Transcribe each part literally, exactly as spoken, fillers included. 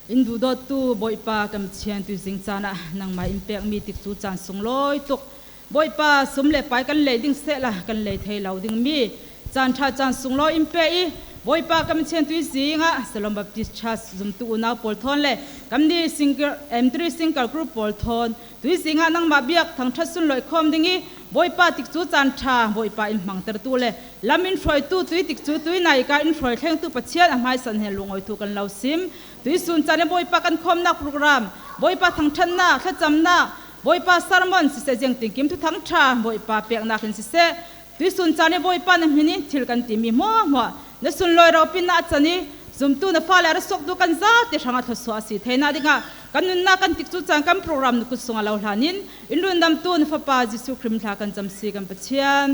In duhdawttu Bawipa kan Pathian, tuizing caan ah nangmah in pekmi tikcu caan sunglawi tuk, Bawipa, sum le pai kan lei ding sehla kan lei thei lo dingmi caan ṭha caan sunglawi in pe i, Bawipa kan Pathian, tuizing ah Salom Baptist Church zumtu unau pawl thawn le kanni single, M three single group pawl thawn tuizing ah nangmah biak thangṭhat sunlawih khawm ding i, Bawipa, tikcu caan ṭha Bawipa in hmangtertu le lam in hruaitu, tui tikcu tui naika in hruai thlengtu Pathian a hmaisa hin lungawi thu kan lo sim. Tuisun caan i Bawipa kan khawmnak program, Bawipa thangṭhatnak, thlacamnak, Bawipa sermon siseh, ziangtinkim thuthang ṭha Bawipa peknak in siseh, tuisun caan i Bawipa na hmin i thil kan timi hmuahhmuah na sunlawi ropinah a can i, zumtu na fale a ra suaktu kan zate hrangah thluasuah a si theinak dingah kan nunnak kan tikcu caan kan program na kut sungah lo hlanin, in rundamtu na Fapa Jesuh Khrih hming hla kan cam si kan Pathian.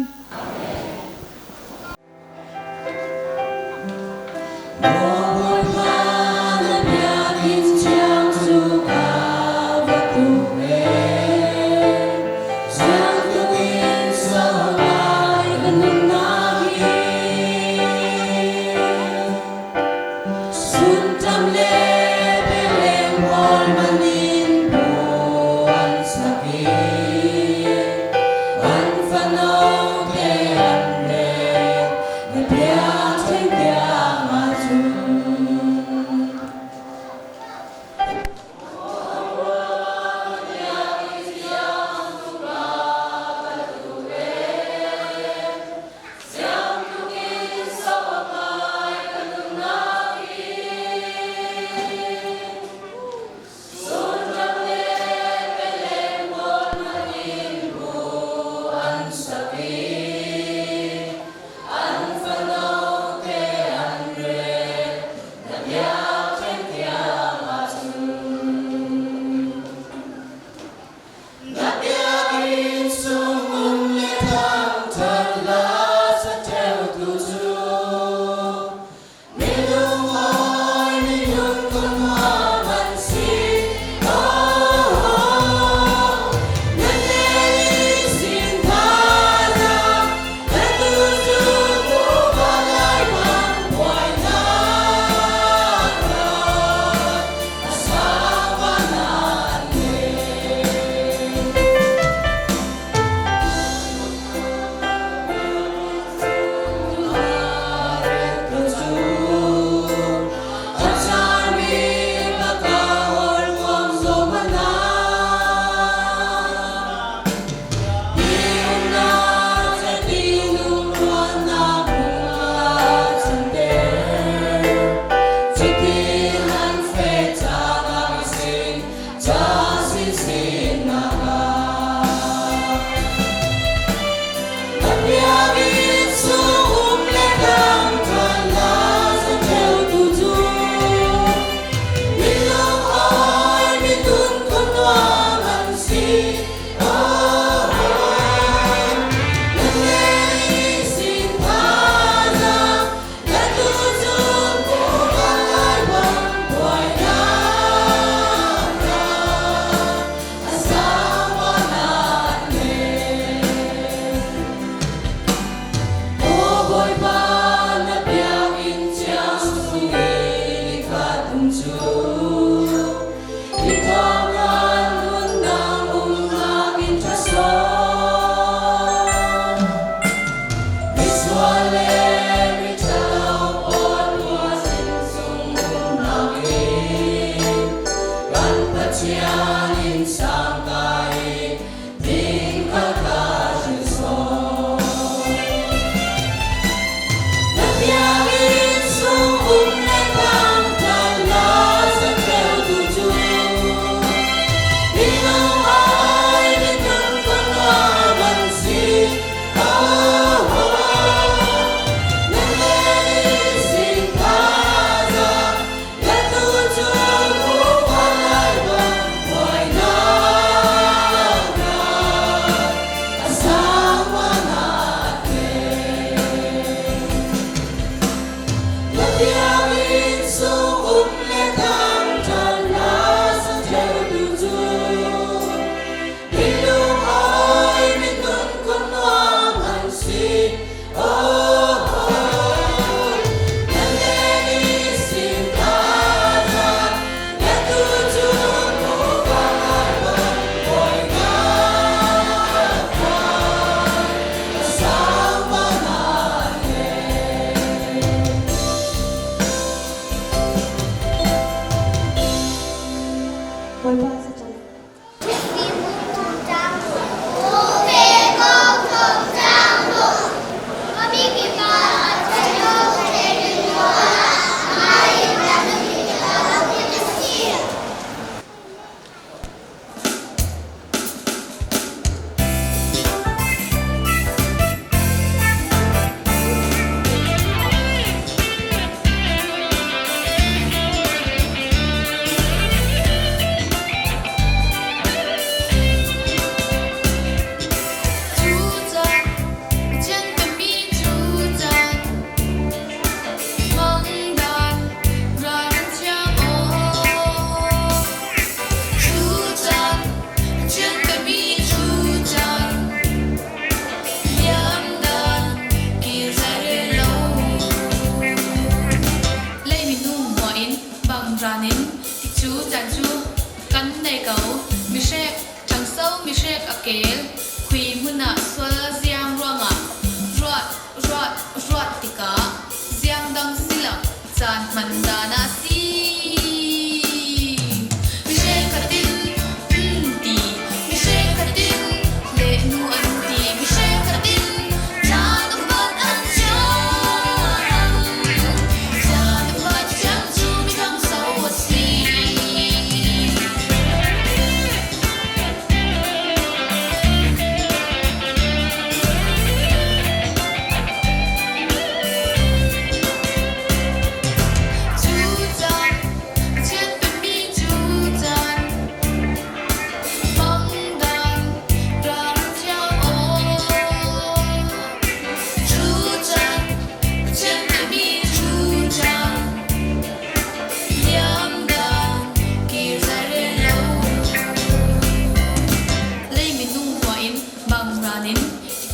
Anin,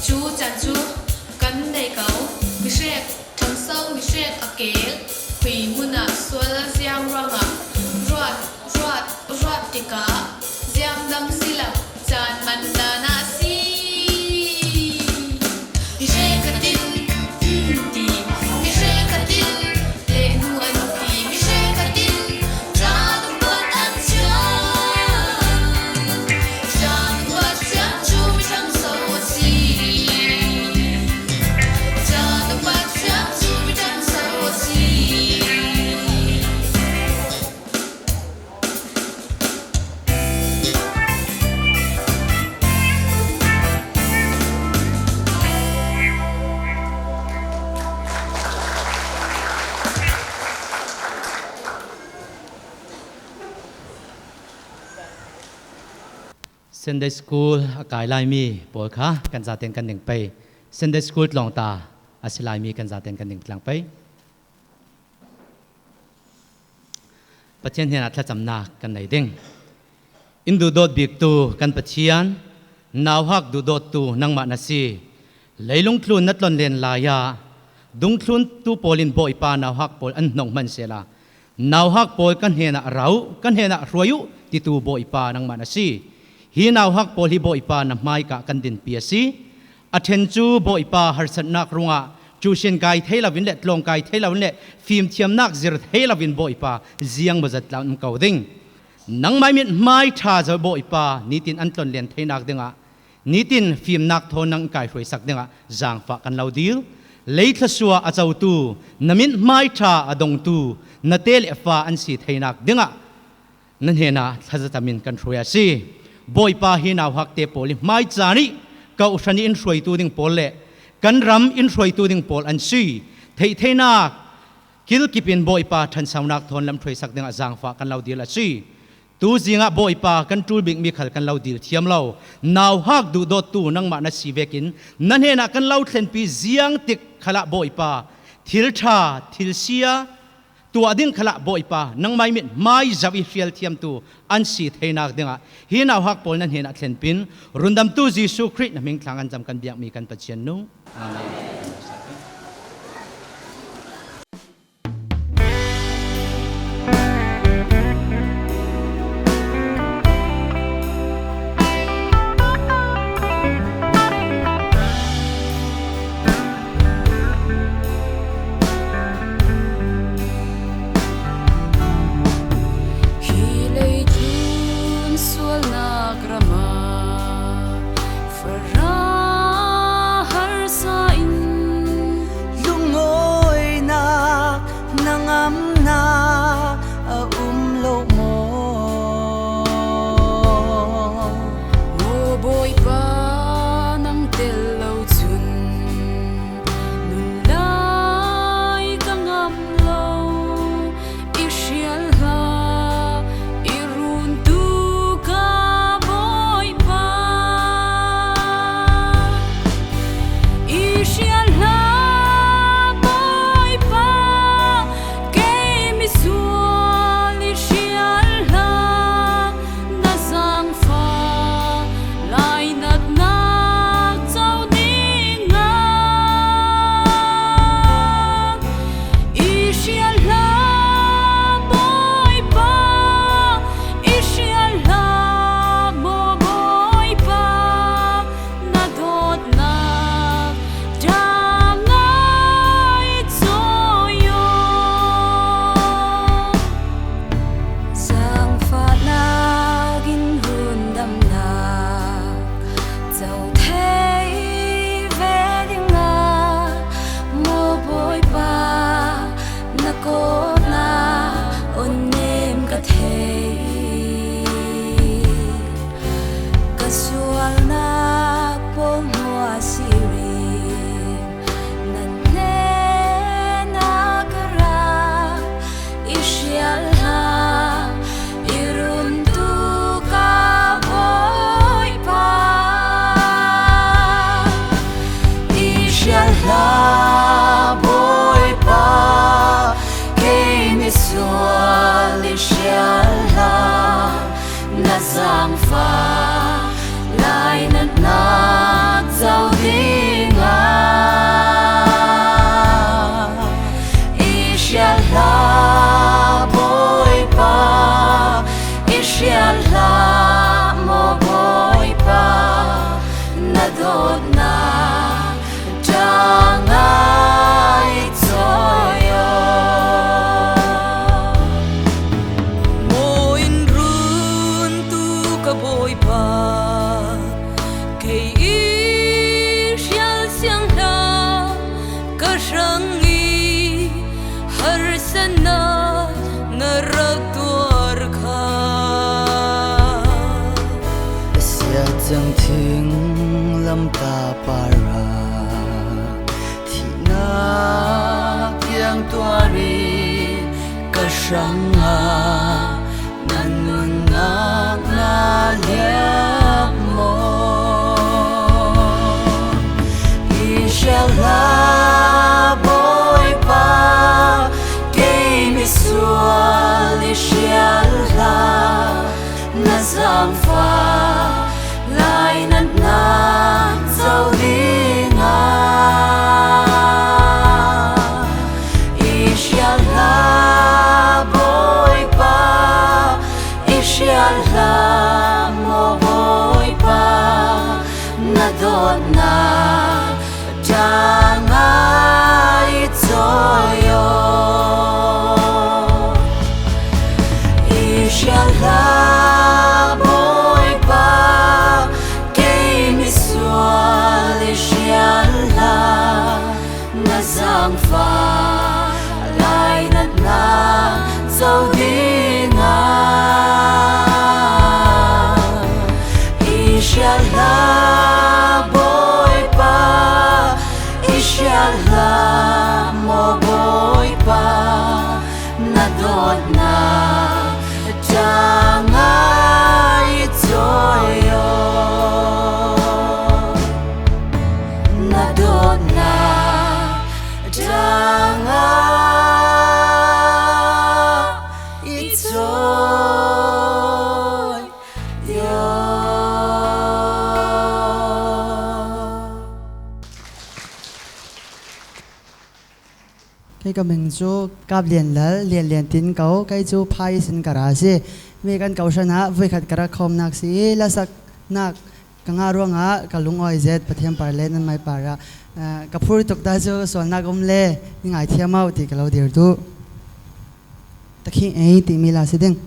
cu caan cu kan nei ko. Mihrek, ṭhangso mihrek a keel, khui hmun ah sual ziang ruangah ruat, ruat, ruat tikah ziang dang si lo, caan man dan ah a si. Mihrek khat in, um, ti, mihrek khat in, lehnu an ti, mihrek khat in, caan upat an ciam. Caan upat ciam cu mi ṭhangso a si. Caan upat ciam cu mi ṭhangso a si. Sunday School a kai laimi pawl kha kan zaten kan ding pei. Sunday School tlawngta a si laimi kan zaten kan ding tlang pei. Pathian hnenah thlacamnak kan nei ding. In duhdawt biktu kan Pathian, nauhak duhdawttu nangmah na si. Leilung thlun na tlonlen lai-ah dungthluntu pawl in Bawipa nauhak pawl an hnong hman sehla, nauhak pawl kan hnenah ra uh, kan hnenah hruai uh titu Bawipa nangmah na si. Hi nauhak pawl hi Bawipa na hmaika kan dinpi a si. A ṭhen cu Bawipa harsatnak ruangah cuhsin kai thei loin le tlawng kai thei loin le fimthiamnak zir thei loin Bawipa ziangmawzat tla um ko ding. Nangmah mithmai ṭha zo Bawipa nitin an tlonlen theinak dingah, nitin fimnak thawn nang kaihruaisak dingah zaangfah kan lo dil. Leithluasuah a cotu, na mithmai ṭha a dongtu na te le fa an si theinak dingah na hnenah thlazatam in kan hruai a si. Bawipa, hi nauhakte pawl hi hmai caan ih kawhhran ih in hruaitu ding pawl le kan ram in hruaitu ding pawl an si. Theihtheinak kilkip in Bawipa ṭhansonak thawn lam hruaisak dingah zaangfah kan lo dil a si. Tuzingah Bawipa, kan ṭul bikmi khal kan lo dil thiam lo. Nauhak duhdawttu nangmah na si vekin na hnenah kan lo thlenpi ziangtik khalah Bawipa, thil ṭha, thil sia tuah ding khalah Bawipa, nangmah mithmai zoh ih hrial thiamtu an si theinak dingah hi nauhak pawl na hnenah thlenpin, rundamtu Jesuh Khrih na hming thlang an cam kan biakmi kan Pathian nu. Amen. Hi leitlun sualnak ramah farah harsa in lungawinak na ngamnak a um lo maw? Maw Bawipa, nang tel lo cun nun lai ka ngam lo. I hrial hlah, i runtu ka Bawipa. I hrial hlah Bawipa, kei misual i hrial hlah, na zaangfah lainatnak co dingah. I hrial hlah Bawipa, i hrial hlah maw Bawipa, na dawtnak dang ngai cawi aw. Zaangfahnak in rundamnak co thei ve dingah, maw Bawipa, na kawhnak on nem ka thei. Ka sualnak pawl hnuah sir in na hnenah ka ra. I hrial hlah, i runtu ka Bawipa. I hrial hlah Bawipa, kei misual i hrial hlah, na zaangfah lainatnak Dawtna tanga i cawi aw. Maw in runtu ka Bawipa, kei i hrial siang hlah, ka hrang i harsatna na rak tuar kha. A siat cang thing lamta para thihnak tiang tuari ka hrangah nan nunnak na liam maw? I hrial hlah Bawipa, kei misual i hrial hlah, na zangfah lainatna co dinga. I hrial hlah Bawipa, i hrial hlah maw Bawipa, na dawtna tanga i cawi aw. I hrial hlah Bawipa, kei misual i hrial hlah, na zangfah lainatna co dinga. I hrial hlah Bawipa, i hrial hlah maw Bawipa, na dawtna tanga i cawi aw. Na dawtna tanga i cawi aw. Kei ka ming cu Kap Lian Lal, Lian Lian tin ko, kei cu Phai sin ka ra si. Mi kan ko hran ah voi khat ka rak khawmnak si i, lasaknak ka ngah ruangah ka lungawi zet Pathian par le nanmai par ah, ah, ka phur tuk ta cu sualnak um le i ngaithiam uh ti ka lo dir duh. Takhi ei timi la si ding.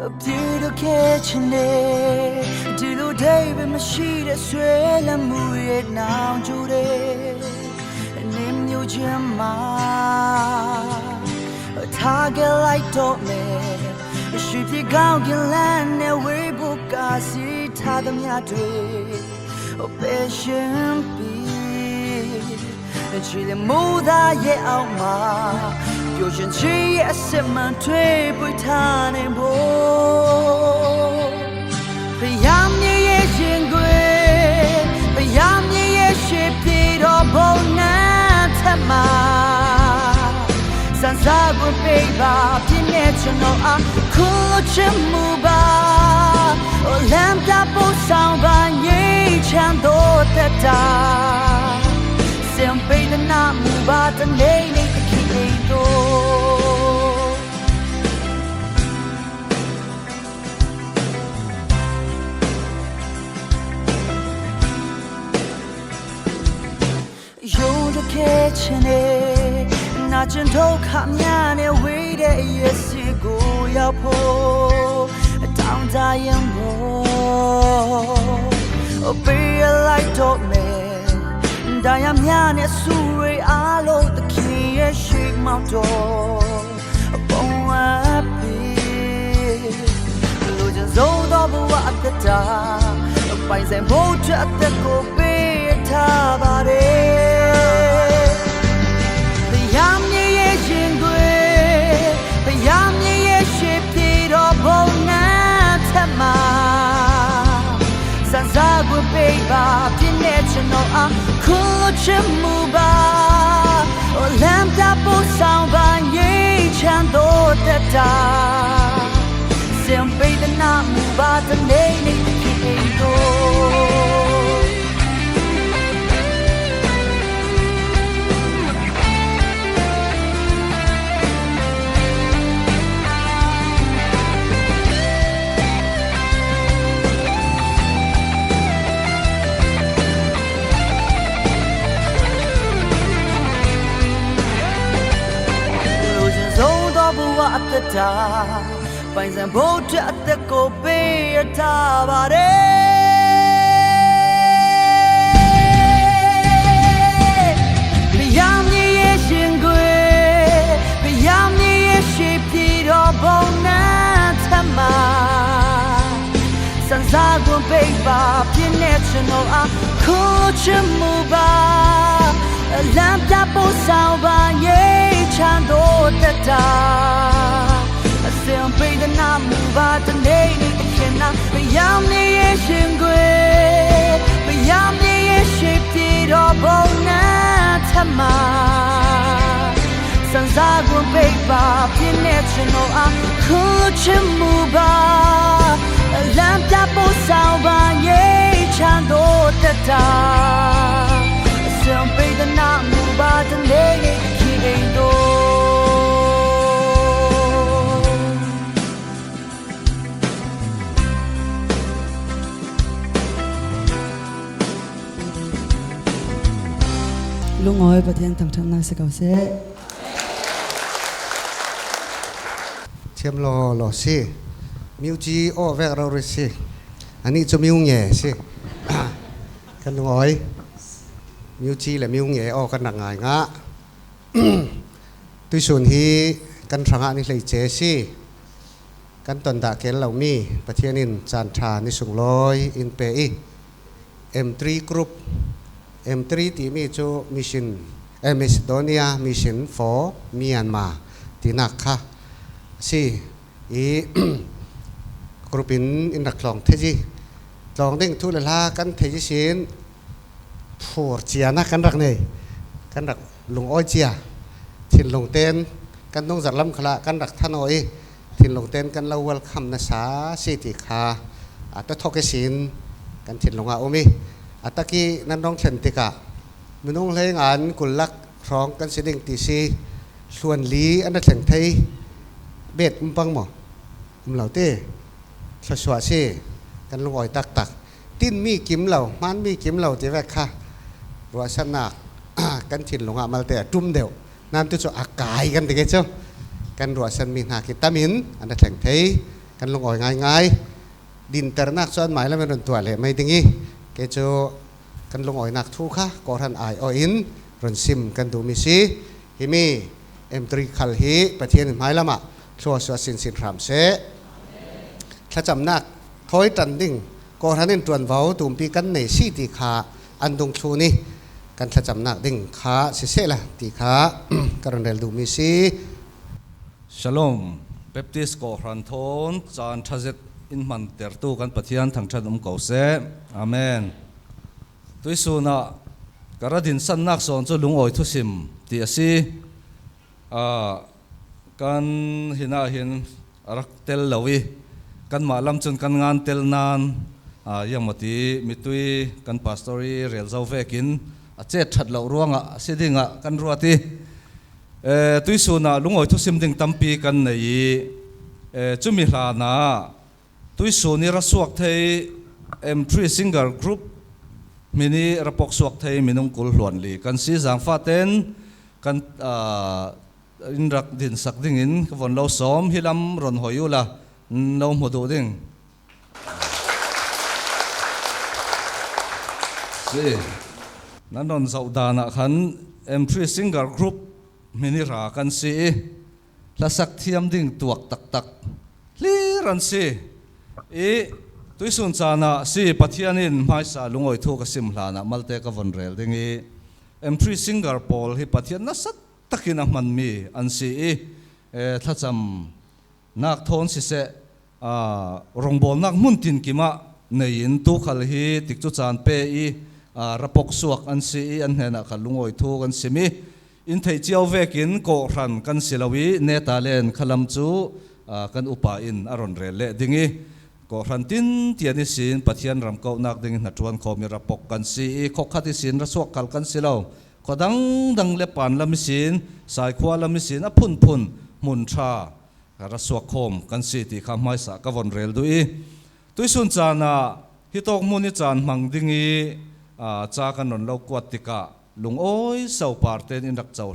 Abdi do ke chene, dilo dei be mashire swe la muye nang jure. Nim nyu jema, ta ge lai to me, shi ti gao ge lan ne we bu ka si ta dam ya dwe. O pe shin pi, chi le mu da ye au ma, pyo shin chi ye se man twe pui ta ne bo. พยายามเย่เย่เย็นกว่า พยายามเย่เย่เชฟที่รอบนานแทบมา Sansa gun pei ba pine chano a kulo chemu ba. O lam ta po sang ba nye chan do ta ta. Sem pei ta na mu ba ta nei nei ta ki nei do. Yo da ke chene na chen do ka mya ne we de ye si gu ya po. Down da yan mo. O pe lai do me. Da ya mya ne su re a lo da ki ye shi ma do. Bawngah pi lujan zo daw bawa a tata. Pai zai mo cha a tata ko pe ta ba de. Payam ye ye jingwe, payam ye ye ship ti do bo na tama. Sansa gu pei ba pine chano a kulo chemu ba. O lam ta po sang ba nye chan do ta ta. Sem pei ta na mu ba ta nei nei ta ki ei do. အသက်တာ၊ ပိုင်ဆိုင်ဖို့အတွက် အသက်ကိုပေးရတာပါတယ်။ ဘုရားမြင်ရဲ့ရင်ခွင်၊ ဘုရားမြင်ရဲ့ရှေ့၊ ပြည်တော်ပုံနဲ့ထက်မှာ စွန့်စားခွင့်ပေးပါ၊ ပြည့်နဲ့ကျွန်တော် အခုချစ်မှုပါ၊ လမ်းပြပို့ဆောင်ပါ၊ ငြိမ်းချမ်းသောသက်တာ၊ အစဉ်ပိတ်တနာမှုပါ၊ တနေ့နေ့အခင်နာ၊ ဘုရားမြင်ရဲ့ရင်ခွင်၊ ဘုရားမြင်ရဲ့ရှေ့၊ ပြည်တော်ပုံနဲ့ထက်မှာ စွန့်စားခွင့်ပေးပါ၊ ပြည့်နဲ့ကျွန်တော် အခုချစ်မှုပါ၊ လမ်းပြပို့ဆောင်ပါ၊ ငြိမ်းချမ်းသောသက်တာ၊ အစဉ်ပိတ်တနာမှုပါ၊ တနေ့နေ့အခင်အိမ်တော်။ လူငယ်ပတ်ထန်ထန်ထန်နာစကောက်စေ။ ချမ်လောလောစီ၊ မြူကြီး အိုဝ်ဝဲရော်ရစီ၊ အနံၣ်ချူမြူငယ်စီ၊ ကနွိုင်၊ မြူကြီး လႄႈ မြူငယ် အိုဝ် ကနငိုင်ငါ၊ တွိၼ်ႈသုၼ်ႇႁီ ကၼ်ထရၢင်ႇဢၼ်ၼႆႉ လႆႈၸေးစီ၊ ကၼ်တွၼ်ႈတႃႇၵႄႈလဝ်ႈမီး ပထဵၼ်ႇၼိၼ်ႈ ၸၢၼ်ႇထႃႇၼိသုင်လွႆ ဢိၼ်ႇပေႇဢီႇ M three group၊ M three တီႈမီးၸူး Mission ဢိူဝ်ႇ Macedonia Mission for Myanmar တီႈၼၵ်းၶႃႈ သီႇ ဢီႇ group ဢိၼ်ႇ ဢိၼ်ႇၼၵ်း လွင်ႈထႅင်ႈၸီႉ လွင်ႈတဵင်ႇထူႉလႄႈလႃႈ ၵၼ်ထႅင်ႈၸီႉသဵၼ်ႈ ၽူႈၸီႇယႃႇၼႃႇ ၵၼ်ရၵ်ႉၼႆႉ ၵၼ်ရၵ်ႉ လူင်ဢွႆႇၸီႇယႃႇ ထိၼ်ႇလူင်တဵၼ်း ၵၼ်ၼုင်ႈၸၢၵ်ႈလမ်းၶႃႈလႃႈ ၵၼ်ရၵ်ႉထၼ်ႇဢူၺ်ႇ ထိၼ်ႇလူင်တဵၼ်း ၵၼ်လဝ်ႈဝႄႇလ်ၶမ်းၼႃႇသႃႇ သီႇတီႈၶႃႈ ဢႃႇ တႃႇထွၵ်ႈၵႄႈသဵၼ်ႈ ၵၼ်ထိၼ်ႇလူင်ဢႃႇ ဢူႈမီး ဢႃႇ တႃႇၵီႈၼၼ်ႉ ၼွင်ႉထႅၼ်ႇတီႈၵႃႈ မၼ်းၼွင်ႉလႆႈငၢၼ်း ၵုၼ်လၵ်း ၶွင်ၵၼ်သီႇလိင်ႇတီႈသီႇ သူၼ်ႇလီ ဢၼ်ၼၼ်ႉ ထႅင်ႈထႆး ပဵတ်ႈဢမ်ႇပင်းမေႃႇ ဢမ်ႇလဝ်ႈတႄႉ သႂ်ႇသႂႃႇသေ ၵၼ်လူင်းဢွႆႇတၵ်းတၵ်း တိၼ်မီးၵိမ်လဝ်ႈ မၢၼ်မီးၵိမ်လဝ်ႈ တေဝႅၵ်ႈၶႃႈ ရူဝ်သၼ်ၼၵ်း ၵၼ်ထိၼ်ႇလူင်းဢႃႇ မႃးလႆႈတႄႉ တုမ်ႉတဵဝ်ႇ ၼၼ်ႉ တူၺ်းၸွမ်းဢၵႆႇၵၼ် တၵႄႇၸူး ၵၼ်ရူဝ်သၼ်မီးၼႃႈၵိတ်ႉတႃႇမိၼ်း ဢၼ်ၼၼ်ႉ ထႅင်ႈထႆး ၵၼ်လူင်းဢွႆႇငၢႆႈငၢႆႈ တိၼ်တႃႇၼၵ်း ၸွမ်းမၢႆလႄႈ မၼ်းတူၺ်းလႄႈ မႆႈတၢင်းဢီႈ ၵႄႇၸူး ၵၼ်လူင်းဢွႆႇၼၵ်းထူႉၶႃႈ ၵေႃႉႁၼ်ဢၢႆဢေႃႈဢိၼ် ရၼ်ႇသိမ်ႇ ၵၼ်တူဝ်မီးသီႇ ႁိမ်း M three ၶႃႈႁိ ပထဵၼ်ႇၼႆႉ မႆႈလႃႈမႃး ၶျူဝ်းသျူဝ်း သဵင်ႈသဵင်ႈ ၶႃႈသႄႈ ၶႃႈၸမ်ၼၵ်း ထွႆးတၼ်ႇတိင်ႇ ၵေႃႉႁၼ်ဢိၼ် တူၼ်ႈဝႃႈ တူမ်ႈပီႈၵၼ်ၼႆႉ သီႇတီႈၶႃႈ ဢၼ်တူင်ႇၶျူဝ်းၼႆႉ ၵၼ်ၶႃႈၸမ်ၼၵ်းတိင်ႇၶႃႈ သီႇသႄႈလႃႈ တီႈၶႃႈ ၵႃႈရၼ်ႇရႄႇလူး မီးသီႇ Shalom Baptist ၵေႃႇႁၢၼ်ႇထူၼ်ႈ ၸၢၼ်ႇထႃႇၸဵတ်း ဢိၼ်ႇမၼ်ႇတႅၼ်ႇတူႈၵၼ် ပထဵၼ်ႇထၢင်ႇထၢၼ်ႇ ဢုမ်ႈၵဝ်ႇသႄႈ ဢႃႇမဵၼ်ႇ။ တူၺ်းသူၼႃႇ ၵႃႈရႃႇတိၼ်ႇသၼ်ႇၼၵ်းသွၼ်ႇၸူး လူင်းဢွႆႇထူႉသိမ်ႇ တီႈဢႃႇသီႇ ဢႃႇ ၵၼ်ႁိၼ်ႇဢႃႇႁိၼ်ႇ ဢရၵ်ႉတႄႇလဝ်ႈဝီႈ ၵၼ်မႃးလမ်းၸုၼ်ႉ ၵၼ်ငၢၼ်းတႄႇၼၢၼ်း ဢႃႇ ယင်းမႃးတီႈ မီးတူၺ်း ၵၼ်ပႃႇသတူႇရီႇ ရႄႇလ်ၸဝ်ႈဝႄႈၵိၼ် ဢႃႇ ၸဵတ်းထၢတ်ႈလဝ်ႈ ရူင်းဢႃႇ သီႇတိင်ႇဢႃႇ ၵၼ်ရူတ်ႉတီႈ ဢိူဝ်ႇ တူၺ်းသူၼႃႇ လူင်းဢွႆႇထူႉသိမ်ႇတိင်ႇ တမ်းပီႈၵၼ်ၼႆႉ ဢိူဝ်ႇ ၸုမ်းမီးလႃႇၼႃႇ တူၺ်းသူၼႆႉ ရႃႇသွၵ်ႈထႆး M three Singer Group မီးၼႆႉ ရႃႇပွၵ်ႈသွၵ်ႈထႆး မီးၼုင်ႈၵူႈလွၼ်ႉလီ ၵၼ်သီႇၸၢင်ႇၾႃႉတဵၼ်း ၵၼ် ဢႃႇ ဢိၼ်ႇရၵ်ႉတိၼ်ႇသၢၵ်ႈတိင်ႇဢိၼ်ႇ ၵႃႈဝူၼ်ႉလဝ်ႈသွမ်ႈ ႁိလမ်ႇ ရွၼ်ႇႁူၺ်ႇယူႇလႃႇ ဢိုမ်ႇ လဝ်ႈမူႇတူႇတိင်ႇ သီႇ ၼၼ်ႉ ရွၼ်ႇၸဝ်ႈတႃႇၼႃႇၶၼ် M three Singer Group မီးၼႆႉ ရႃႇၵၼ်သီႇ လႃႇသၢၵ်ႈထႅမ်တိင်ႇ တွၵ်ႇတၵ်းတၵ်း လီရၼ်ႇသီႇ ဢီႈ တူၺ်းသူၼ်ႇၸႃႇၼႃႇ သီႇ ပထဵၼ်ႇၼႆႉ မႆႈသႃႇ လူင်းဢွႆႇထူႉၵႃႈသိမ်းလႃႇၼႃႇ မႃးလႆႈတႄႉ ၵႃႈဝူၼ်ႉရႄႇလ်တိင်ႇဢီႈ M three Singer ပေႃႇလ်ႁိ ပထဵၼ်ႇၼႃႇ သတ်းတၵ်းၵိၼ်ဢမၼ်ႇမီး ဢၼ်သီႇ ဢီႈ ဢိူဝ်ႇ ထႃႈၸမ် ၼၵ်းထူၼ်ႈသီႇသႄႈ ဢႃႇ ရွင်ႇပေႃႇလ်ၼၵ်းမုၼ်းတိၼ်ၵိၼ်မႃး ၼႆႉဢိၼ်ႇ တူၵ်းၶႃႈလႄႈ ႁိ တိၵ်းၸူးၸၢၼ်ႇပေႉဢီႈ ဢႃႇ ရႃႇပွၵ်ႈသွၵ်ႈဢၼ်သီႇဢီႈ ဢၼ်ႁႅၼ်းၼႃႇၶႃႈ လူင်းဢွႆႇထူႉၵၼ်သီႇမီး ဢိၼ်ႇထႆႇၸဵဝ်းဝႄႈၵိၼ် ၵေႃႇႁၢၼ်ႇၵၼ်သီႇလဝီႇ ၼႄႇတႃႇလႅၼ်ႇ ၶႃႈလမ်းၸူး ဢႃႇ ၵၼ်ဢုပႃႇဢိၼ်ႇ ဢႃႇ ရွၼ်ႇရႄႇလ်လႄႈ တိင်ႇဢီႈ ၵေႃႇႁၢၼ်ႇတိၼ်ႇတဵၼ်ႇၼႆႉသီႇ ပထဵၼ်ႇရမ်ႇၵဝ်ႇၼၵ်းတိင်ႇဢိၼ်ႇ ၼႃႇ တွၼ်ႈၶေႃႈမီး ရႃႇပွၵ်ႈၵၼ်သီႇဢီႈ ၶေႃႈၶတ်းတီႈသီႇ ရႃႇသွၵ်ႈၶႃႈၵၼ်သီႇလဝ်ႈ ၶေႃႈတၢင်းတၢင်းလႄႈ ပၢၼ်လမ်းမီးသီႇ သၢႆၶႂႃလမ်းမီးသီႇ ဢႃႇ ၽုၼ်ႇၽုၼ်ႇ မုၼ်ႇထႃႇ ၵႃႈရႃႇသွၵ်ႈၶူမ်ႇၵၼ်သီႇ တီႈၶႃႈမႆႈသႃႇ ၵႃႈဝူၼ်ႉရႄႇလ်တိင်ႇဢီႈ တူၺ်းသူၼ်ႇၸႃႇၼႃႇ ႁိတူၵ်းမုၼ်းၼႆႉ ၸၢၼ်ႇမၢင်ႇတိင်ႇဢီႈ ဢႃႇ ၸႃႇၵၼ်ၼွၼ်းလဝ်ႈၵွတ်ႇတီႈၵႃႈ လူင်းဢွႆႇသဝ်ႈပႃႇတဵၼ်ႇ ဢိၼ်ႇရၵ်ႉၸဝ်ႈလၢၼ်သၢ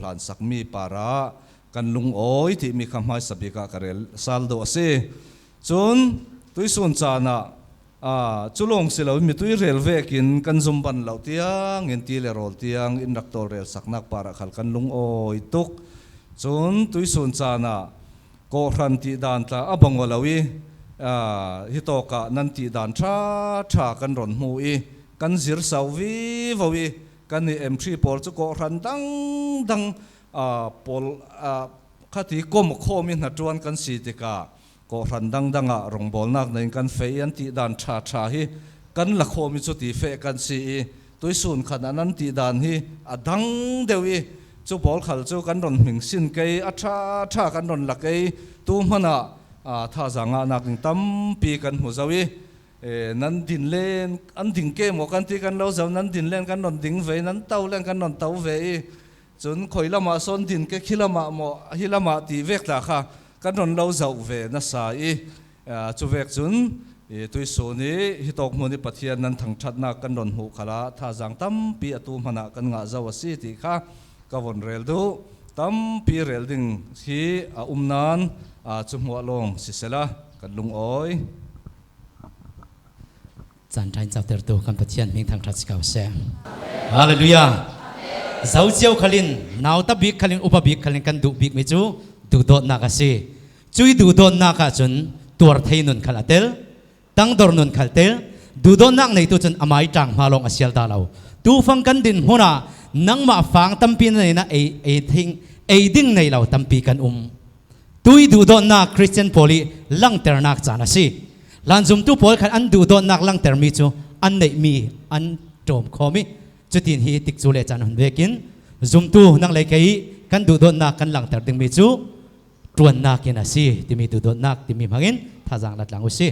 ၵ်ႈမီးပႃႇရႃႇ kan lungawi tih mi kha hmaisa bikah ka rel sal deuh a si. Cun tuihsun caan ah, aa, cu lawng si lo, mitui rel vekin kan zum ban loh tiangin ti le rawl tiang in rak tawlrelsaknak parah khal kan lungawi tuk. Cun tuihsun caan ah kawhhran tihdan tla a bang aw lo i, aa, hitawkah nan tihdan ṭha ṭha kan rawn hmu i kan zir so vivo i kan i M three pawl cu kawhhran dangdang, aa, pawl, aa, khati kom khawm i hnaṭuan kan si tikah kawhhran dangdangah rawngbawlnak neiin kan feh i an tihdan ṭha ṭha hi kan la khawm i cuti feh kan si i tuihsun khan an an tihdan hi a dang deuh i cu pawl khal cu kan rawn hming sin kei, a ṭha ṭha kan rawn la kei. Tu hmanah, aa, thazaang ngahnak ding tampi kan hmu zo i, e, nan din len an ding ke maw kan ti kan lo zo, nan din len kan rawn ding ve, nan to len kan rawn to ve i cun khawi lamah sawn din ke, khi lamah maw, hi lamah ti vek tla kha kan rawn lo zoh ve nasa i, aa, cuvek cun, i, tuihsun i hitawk hmun i Pathian nan thangṭhatnak kan rawn hmuh khalah thazaang tampi atu hmanah kan ngah zo a si ti kha ka von rel duh. Tampi rel ding hi a um nan, aa, cu hmuah lawng sisela kan lungawi. Caan ṭha in cautertu kan Pathian hming thangṭhat si ko seh. Halleluiah. Zo cio khalin, nauta bik khalin, upa bik khalin kan duh bikmi cu duhdawtnak a si. Cui duhdawtnak ahcun tuar thei nun khal a tel, tangdor nun khal tel, duhdawtnak neitu cun amai ṭang hma lawng a sial ta lo. Tufang kan din hmunah nangmah fang tampi na nei nak ei, ei thing, ei ding nei lo tampi kan um. Tui duhdawtnak Khristian pawl i langternak caan a si. Hlanzumtu pawl khan an duhdawtnak langtermi cu an neihmi an ṭawm khawm i, cutin hi tikcu le caan hun vekin zumtu nang lei kei i kan duhdawtnak kan langter dingmi cu ṭuannak in a si timi duhdawtnak timi hmangin thazaang la tlang u si.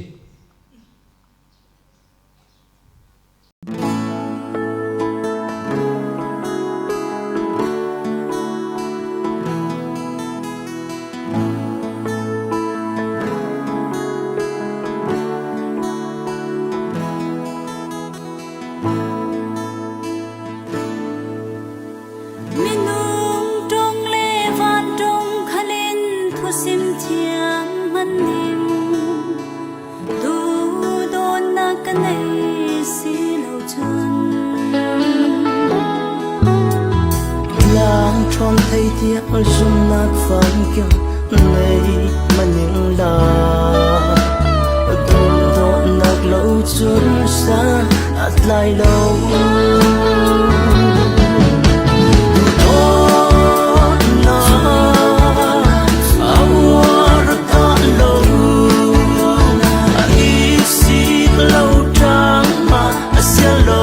Minung ṭong le van ṭong khalin thusim thiam hman ning. Duhdawtnak ka nei si lo cun, tlang ṭhawn thei tiah zumnak fangkir nei maning la. Duhdawtnak lo cun sa a tlai lo. Duhdawtnak a uar dah lo, a isik lo ṭang mah a sial lo.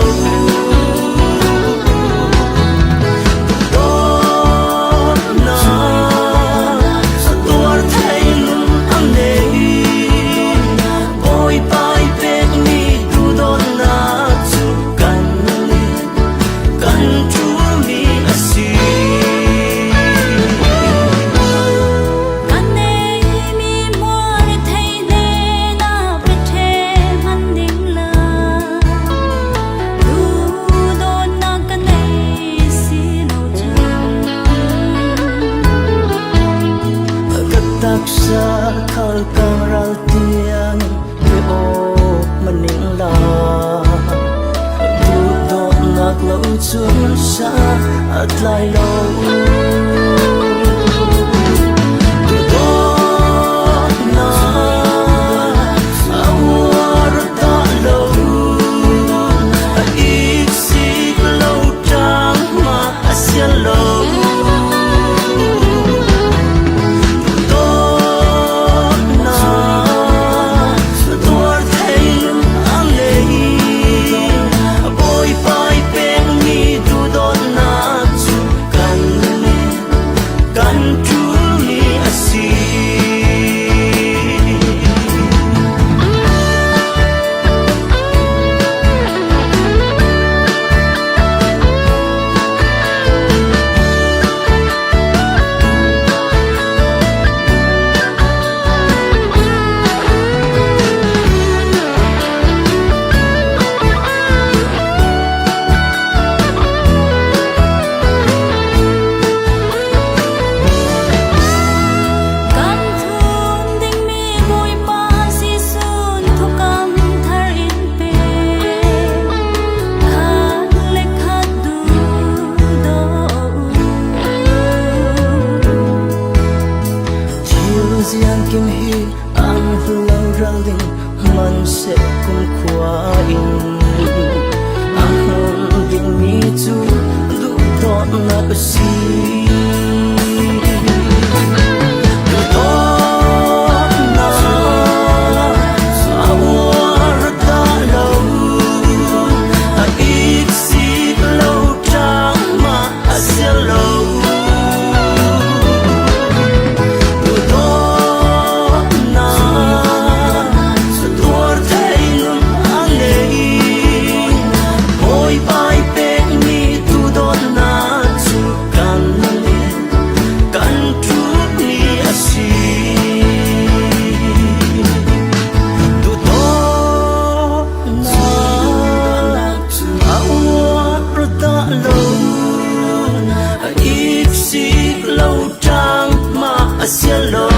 Duhdawtnak a tuar thei nun a nei. Bawipa i pekmi duhdawtnak cu kan, kan ṭulmi a si. Kan neihmi hmual thei hnenah pe ṭheh hman ding la, duhdawtnak ka nei si lo cun, ka taksa khal kang ral tiang pe awk maning la, duhdawtnak lo cun sa a tlai lo. Duhdawtnak a uar dah lo, a isik lo ṭang mah a sial lo. Duhdawtnak tuar thei nun a nei. Bawipa i pekmi duhdawtnak cu kan Siangkim hi an lo ral ding, man se kumkhua in a hmun ding mi cu duhdawtnak a si. Duhdawtnak a uar dah lo, a iksik lo ṭang mah a si lo. Duhdawtnak tuar thei nun a ngei. Bawipa i pekmi duhdawtnak cu kan, kan ṭulmi a si. Duhdawtnak a uar dah lo, a iksik lo ṭang mah a si lo.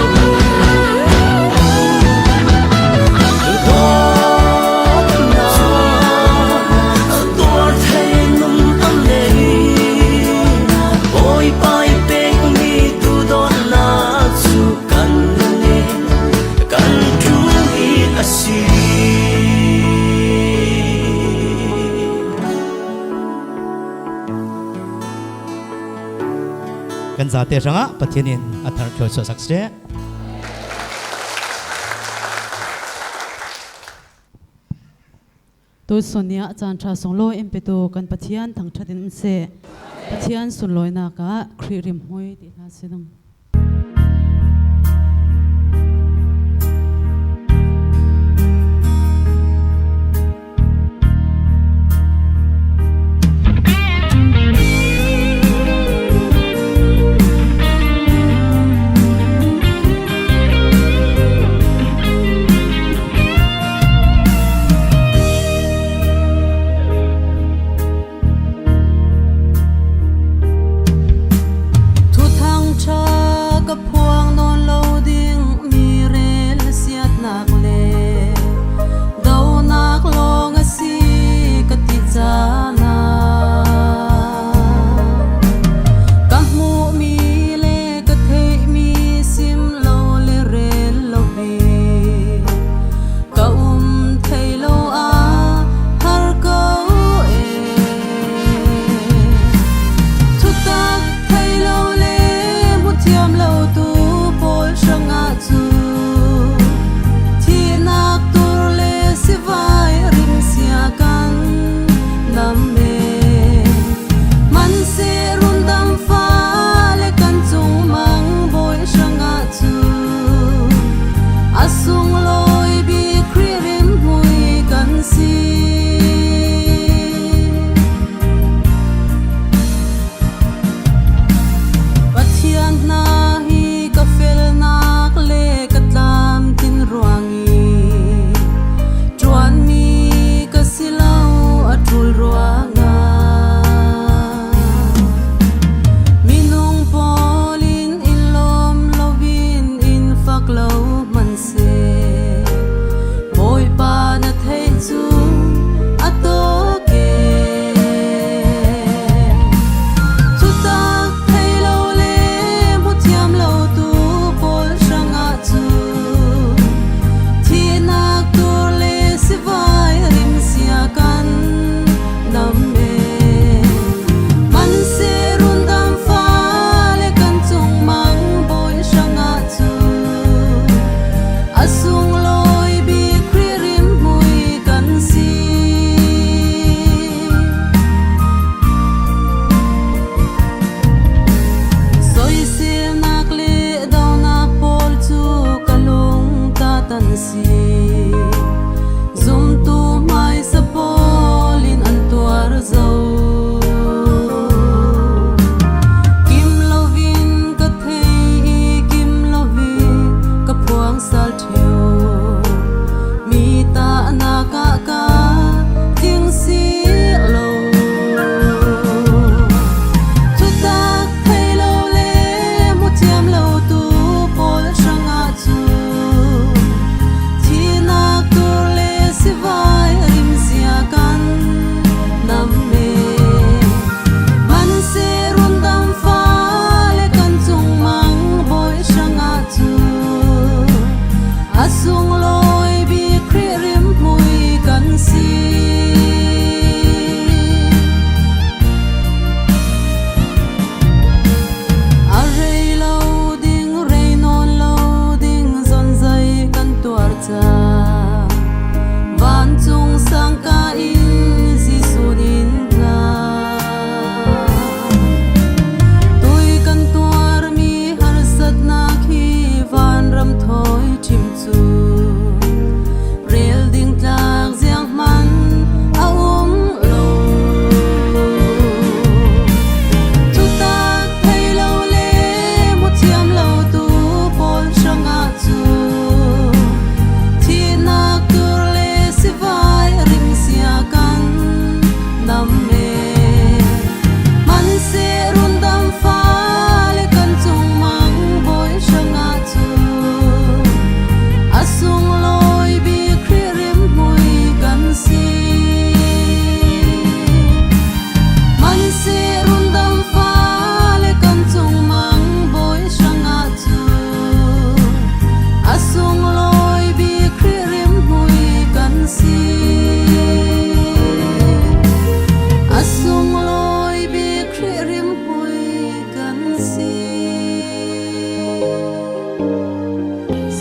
Duhdawtnak tuar thei nun a ngei. Bawipa i pekmi duhdawtnak cu kan, kan ṭulmi a si. Kan zate hrangah Pathian in a thar ṭhawlsuahsak seh. Tusun ni ah caan ṭha sunglawi in petu kan Pathian thangṭhat in um seh. Pathian sunlawinak ah Khrih rimhmui ti hna si ding. Thuthang ṭha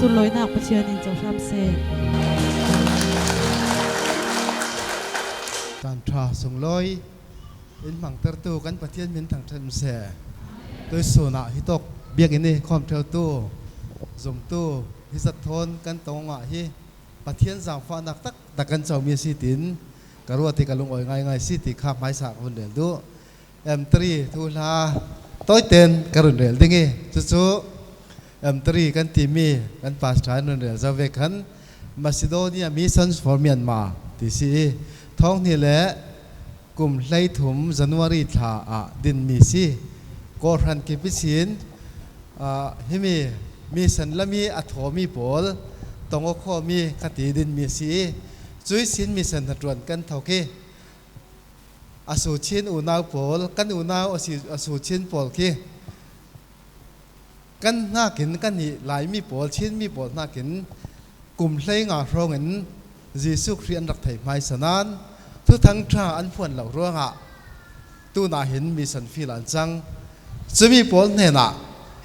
Lawinak Pathian in zohram seh. Kan ṭha sunglawi in hmangtertu kan Pathian min thangṭhat seh. Tuisun ah hitawk biakinn i khawm ṭheutu, zumtu, hi zat thawn kan tong ah hi Pathian zangfahnak taktak kan comi a si tiin ka ruat i ka lungawi ngaingai si ti kha hmaisa ka vun rel duh. M three thuhla tawiten ka run rel ding i, cucu M three kan timi kan pastor in run rel zo ve khan, Macedonia Missions for Myanmar ti si i, thawng hnih le kum hleithum January thla ah dinmi si. Kawhhran kip ihsin, ah, himi mission lam i a thawmi pawl tong aw khawmi khati dinmi si i, cuihsin mission hnaṭuan kan thok i, a su Chin unau pawl, kan unau a si, a su Chin pawl khi kan hnakin kan hi Laimi pawl, Chinmi pawl hnakin kum hleinga hrawngin Jesuh Khrih an rak thei hmaisa nan Thuthang ṭha an phuan lo ruangah tunah hin mission field an cang. Cumi pawl hnenah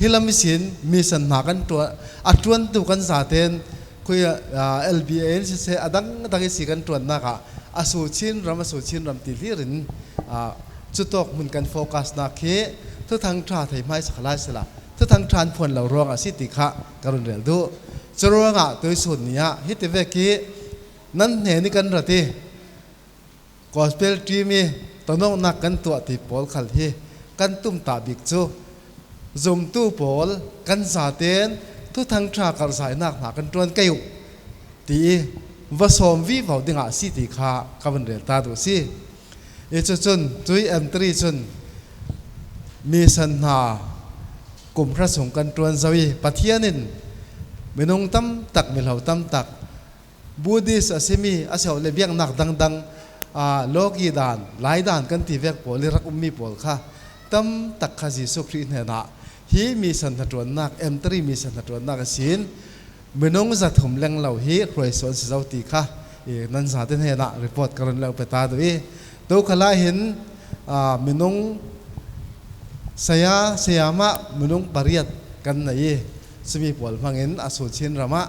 hi lam ihsin mission hna kan ṭuan, a ṭuantu kan zaten khui, ah, L B A in siseh, a dangdang ihsi kan ṭuannak ah a su Chin ram, a su Chin ram ti hlirin, ah, cutawk hmun kan focus nak khi Thuthang ṭha thei hmaisa kha lai sila, Thuthang ṭha an phuan lo ruangah si ti kha ka run rel duh. Curuangah tuisun ni ah hiti vek hi nan hnen i kan rat i, Gospel team i tonawknak kan tuah ti pawl khal hi kan tumtah bik cu zumtu pawl kan zaten Thuthang ṭha karhzainak hna kan ṭuan kei uh ti i va sawm vivo dingah si ti kha ka vun rel ta duh si. I cucun cui M three cun mission hna kum hra sung kan ṭuan zo i Pathian in minung tam tak, mihlo tam tak, Buddhist a simi a si le biaknak dangdang, aa, lawki dan, lai dan kan ti vek pawl i rak ummi pawl kha tam tak kha Jesuh Khrih hnenah hi mission hnaṭuannak, M three mission hnaṭuannak ihsin minung zathum lenglo hi hruaisu an si zo ti kha i nan zate hnenah report ka run lo pe ta duh i, tu khalah hin, aa, minung saya, saya mah minung pariat kan nei i, simi pawl hmangin a su Chin ramah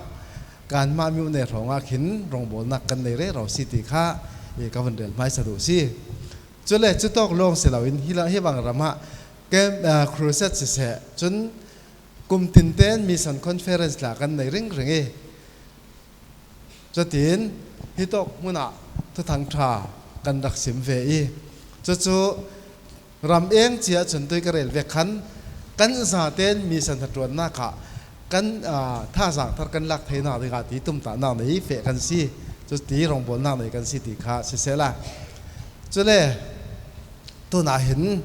kanmah mi u nei hrawngah khin rawngbawlnak kan nei rero si ti kha i ka vun rel hmaisa duh si. Cule cutawk lawng si loin hi la, hi bang ramah camp, ah, crusade siseh, cun kum tinten mission conference la kan nei ringring i, cutin hitawk hmunah Thuthang ṭha kan rak sim ve i, cucu ram eng cia cun tui ka rel vek khan kan zaten mission hnaṭuannak ah kan, aa, thazaang thar kan lak theinak dingah ti tumtahnak nei feh kan si, cuti rawngbawlnak nei kan si ti kha sisehla. Cule tunah hin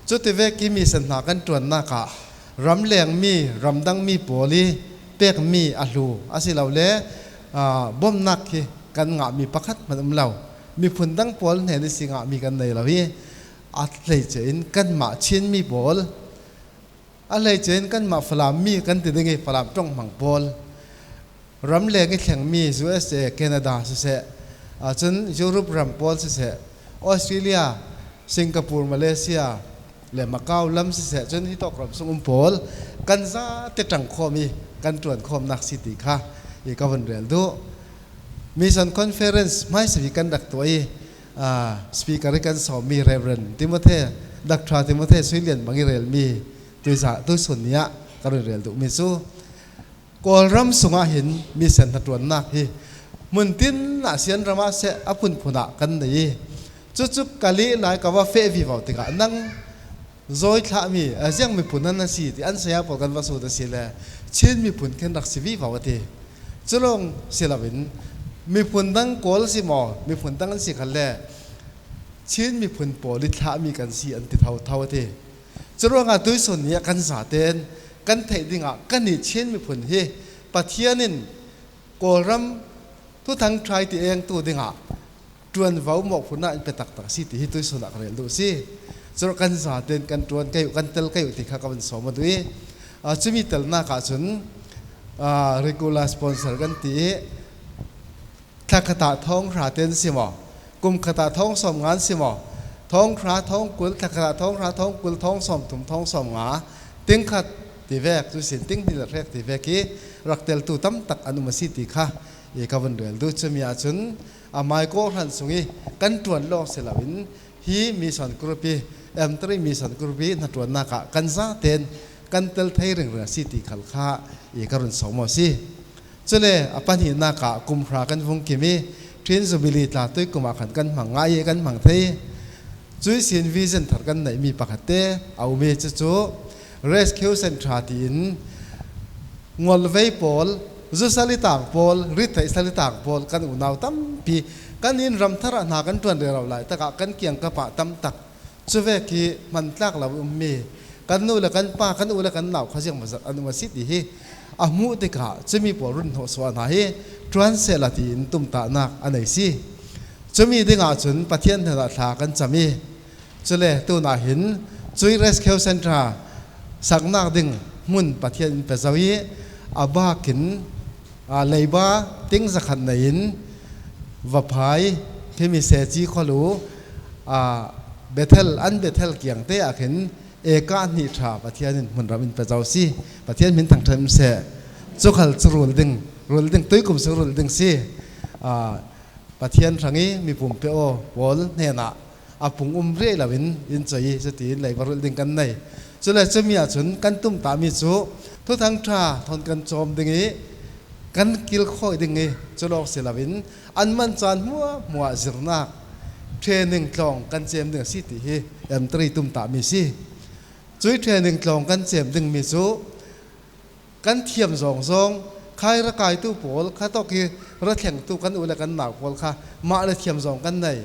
cuti vek i mission hna kan ṭuannak ah ramlengmi, ramdangmi pawl i pekmi a hlu asilole, aa, bawmhnak hi kan ngahmi pakhat hmanh um lo. Miphun dang pawl hnen ihsi ngahmi kan nei lo i, a hleice in kanmah Chinmi pawl, a hleice in kanmah Falam mi kan ti ding i Falam ṭong hmang pawl, ramleng i thlengmi U S A, Canada siseh, ah, cun Europe ram pawl siseh, Australia, Singapore, Malaysia le Macau lam siseh, cun hitawk ram sung um pawl kan zate ṭangkhawm i kan ṭuankhawmnak si ti kha i ka vun rel duh. Mission Conference hmaisabik kan rak tuah i, aa, speaker i kan sawmmi Reverend Timothy, Doctor Timothy Suilian bang i relmi tuiza, tuisun ni ah ka run rel duhmi cu Kawlram sungah hin mission hnaṭuannak hi hmun tin ah sian ram ah seh a phunphun ah kan nei i, cucu ka lih lai ka va feh vivo tikah nang Zawithlahmi, a ziang miphun an si ti an saya pawl kan va sut a si le, Chin miphun khin rak si vivo a ti. Cu lawng si loin miphun dang Kawl si maw, miphun dang an si khalle, Chin miphun pawl i thlahmi kan si an ti thotho a ti. Cu ruangah tuisun ni ah kan zaten kan theih dingah kan i Chin miphun hi Pathian in Kawlram Thuthang ṭha i ti engtu dingah ṭuanvo mawhphurhnak in pe taktak si ti hi tuisun ah ka rel duh si. Curuangah kan zaten kan ṭuan kei uh, kan tel kei uh ti kha ka van sawm a duh i, aa, cumi telnak ah cun, aa, regular sponsor kan ti i, thlakhat ah thawng hra ten si maw, kum khat ah thawng sawm ngan si maw, thawng hra, thawng kul, thlakhat ah thawng hra, thawng kul, thawng sawm thum, thawng sawm nga, tingkhat ti vek, tuisin ting ni le hrek ti vek hi rak teltu tam tak an um a si ti kha i ka vun rel duh. Cumi ah cun amai kawhhran sung i kan ṭuan lawng si loin hi mission group i, M three mission group i hnaṭuannak ah kan zaten kan tel thei ringring a si ti khal kha i ka run sawm aw si. Cule a pahnihnak ah kum hra kan vung kim i, Ṭhin Jubilee tla tuikum ah khan kan hmang ngai i kan hmang thei. Cuih sin vision thar kan neihmi pakhatte a um i, cucu Rescue Centre tiin ngolvei pawl, zu salitang pawl, rit theih salitang pawl kan unau tampi kan in ram thar ah hna kan ṭuan rero lai takah kan kiangkap ah tam tak cuvek hi hman tlak lo ummi kan nu le kan pa, kan u le kan nau kha ziangmawzat an um a si ti hi a hmuh tikah cumi pawl run hnawh suah hna hi ṭuan sehla tiin tumtahnak a nei si. Cumi dingah cun Pathian hnenah thla kan cam i, cule tunah hin cuih Rescue Centre saknak ding hmun Pathian in pe zo i, a bakin, aa, leiba ting zakhat nei in va phai, phimi seci khualu, aa, Bethel, an Bethel kiangte ah khin eka hnih ṭha Pathian in hmunram in pe zo si. Pathian hmin thangṭhat seh. Cu khal cu rul ding, rul ding, tuikum sung rul ding si. Aa, Pathian hrang i mipum pe aw pawl hnenah a pung um riai loin in cawih i, cutiin leiba rulh ding kan nei. Cule cumi ah cun kan tumtahmi cu Thuthang ṭha thawn kan cawm ding i kan kilkhawi ding i, cu lawng si loin an man caan hmuahhmuah zirnak training tlawng kan cem ding a si ti hi M three tumtahmi si. Cuih training tlawng kan cem dingmi cu kan thiam zawngzawng, khai rakaitu pawl, khatawk i rathlengtu kan u le kan nau pawl kha mah le thiam zawng kan nei.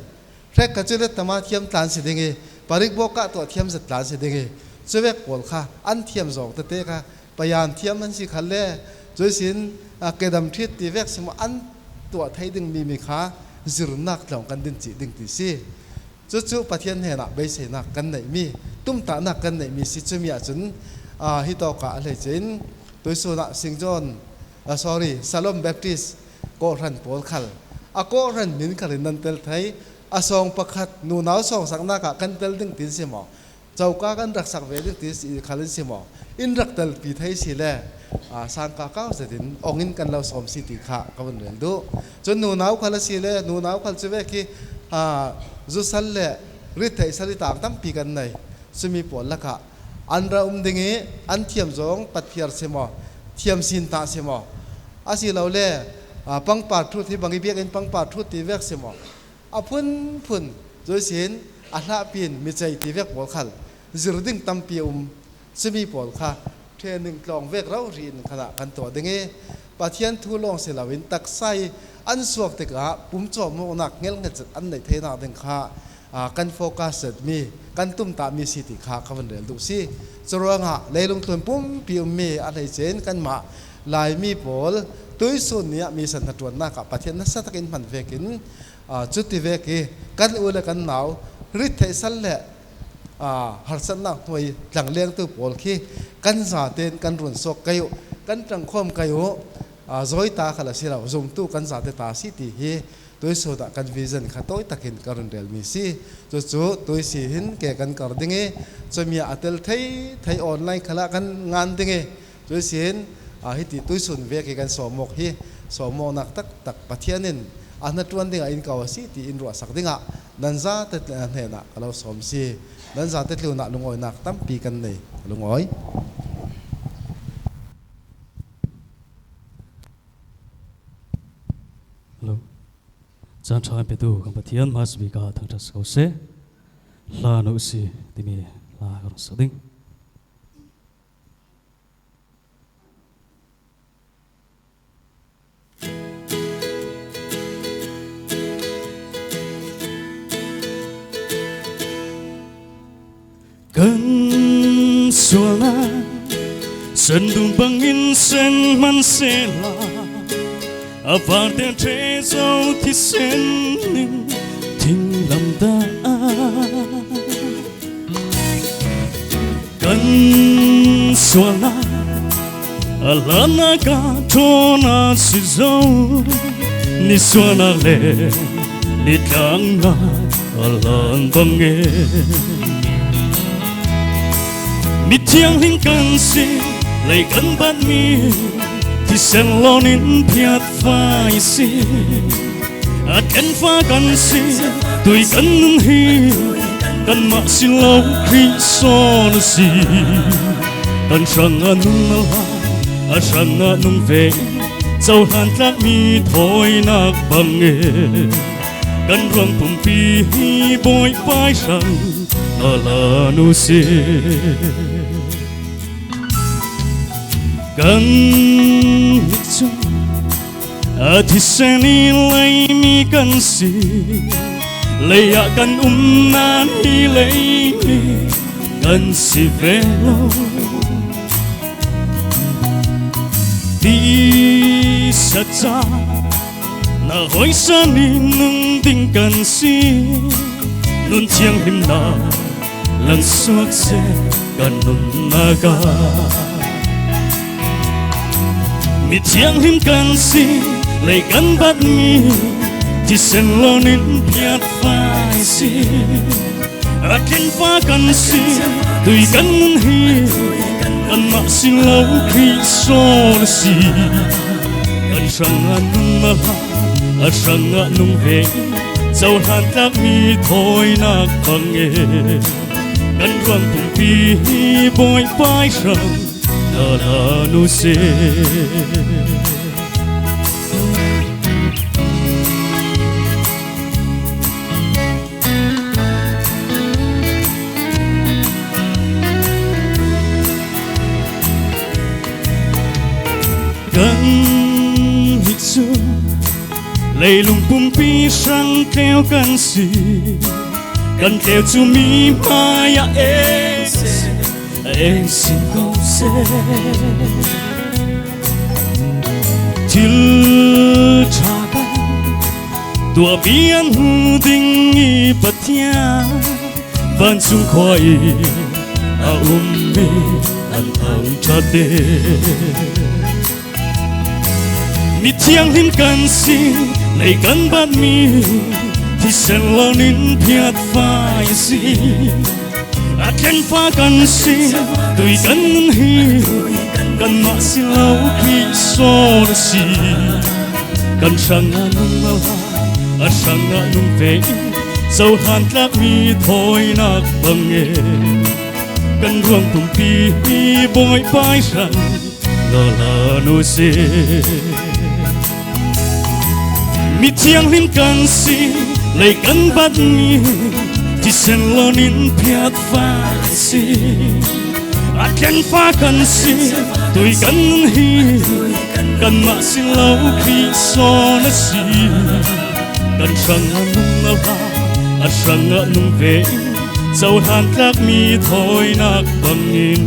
Hrek kha cu le tama thiam tlan si ding i, parik bawk ah tuah thiam zet tlan si ding i, cuvek pawl kha an thiam zawng tete kha payan thiam an si khalle, cuisin, a, kedam ṭhit ti vek si maw, an tuah thei dingmi mi kha zirnak tlawng kan din cih ding ti si. Cucu Pathian hnenah beiseinak kan neihmi, tumtahnak kan neihmi si. Cumi ah cun, aa, hitawkah a hleice in tuisun ah Saint John, aa, sorry, Shalom Baptist kawhhran pawl khal a kawhhran hmin khal in nan tel thei. A sawng pakhat nunau sawngsaknak ah kan tel ding tiin si maw, coka kan rak sak ve ding ti si khal in si maw, in rak telpi thei si le, aa, sangka kau zetin ong in kan lo sawm si ti kha ka vun rel duh. Cun nunau khal a si le, nunau khal cu vek hi, aa, zusal le rit theih salitang tampi kan nei. Cumi pawl lakah an ra um ding i an thiam zawng patphiar si maw, thiam sin tah si maw, asilole, aa, pangpar ṭhut hi bang i biakinn pangpar ṭhut ti vek si maw, a phunphun cuisin a hlahpin mi cei ti vek pawl khal zir ding tampi a um. Cumi pawl kha training tlawng vek rori in khanah kan tuah ding i, Pathian thu lawng si loin taksa i an suak tikah pumcawm awknak ngelhnget zet an neih theinak ding kha, aa, kan focus zetmi, kan tumtahmi si ti kha ka vun rel duh si. Curuangah leilung tlun pumpi ummi a hleice in kanmah Laimi pawl tuisun ni ah mission hnaṭuannak ah Pathian nasa takin hman vekin, aa, cuti vek i kan u le kan nau rit theih sal le, aa, harsatnak hnuai tlanglengtu pawl khi kan zaten kan run suak kei uh, kan ṭangkhawm kei uh, aa, zawi ta khal a si lo, zumtu kan zate ta si ti hi tuisun ah kan vision kha tawi takin ka run relmi si. Cucu tuisi hin ke kan kar ding i, cumi ah a tel thei thei online khalah kan ngan ding i, cuisin, aa, hiti tuisun vek hi kan sawmawk hi, sawmawknak taktak Pathian in a hnaṭuan dingah in ko a si ti in ruahsak dingah nan zate hnenah ka lo sawm si. Nan zate tlunah lungawinak tampi kan nei. Ka lungawi. Hello. Caan ṭha kan petu kan Pathian hmaisabik ah thangṭhat si ko seh. Hla no si timi hla ka run sak ding. Kan sualnak sendung bangin sen hman sehla, a varte ṭhe zo thisen in thinglam dah. Kan sualnak a hlannak ah ṭhawn a si zo, nisuahnak le nitlannak a hlan bangin mithianghlim kan si. lei kan bat mi, thisen lawnin phiat fai si. A tlenfa kan si, tui kan nun hi, kanmah si lo Khrih sawn a si. Kan hrangah nung na la, a hrangah nung ve, cohlan tlak mi thawinak bang e. Kan ruang pumpi hi Bawipa i hrang na la nu si. Kan hi cu a thisen i lei mi kan si, lei ah kan umnan hi lei mi kan si ve lo. Tisa ca na hoisan i nung ding kan si, nun thianghlimna langsuak se kan nunnak ah. Mi thianghlim kan si, lei kan bat mi, thisen lawnin phiat fai si. A tlenfa kan si, tui kan nun hi, kanmah si lo Khrih sawn a si. Kan hrangah nung na la, a hrangah nung ve, cohlan tlak mi thawinak bang e. Kan ruang pumpi hi Bawipa i hrang na la nu si. Kan hi cu leilung pumpi hrang tleu kan si. Kan tleu cu mi hmaiah ei si, ei si ko seh. Thil ṭha kan tuahmi an hmu ding i Pathian, vancung khua i a ummi an thangṭhat te. Mi thianghlim kan si, lei kan bat mi, thisen lawnin phiat fai si. A tlenfa kan si, tui kan nun hi, kanmah si lo Khrih sawn a si. Kan hrangah nung na la, a hrangah nung ve, cohlan tlak mi thawinak bang e. Kan ruang pumpi hi Bawipa i hrang na la nu si. Mi thianghlim kan si, lei kan bat mi, thisen lawnin phiat fai si. A tlenfa kan si, tui kan nun hi, kanmah si lo Khrih sawn a si. Kan hrangah nung na la, a hrangah nung ve, cohlan tlak mi thawinak bangin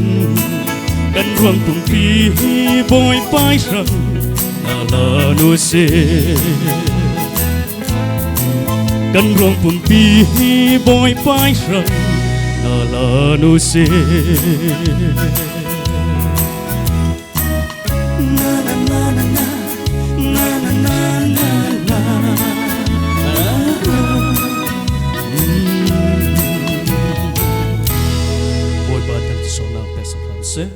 kan ruang pumpi hi Bawipa i hrang na la nu si. Kan ruang pumpi hi Bawipa i hrang na la nu si. Bawipa tan sawmnak pek sak hram seh.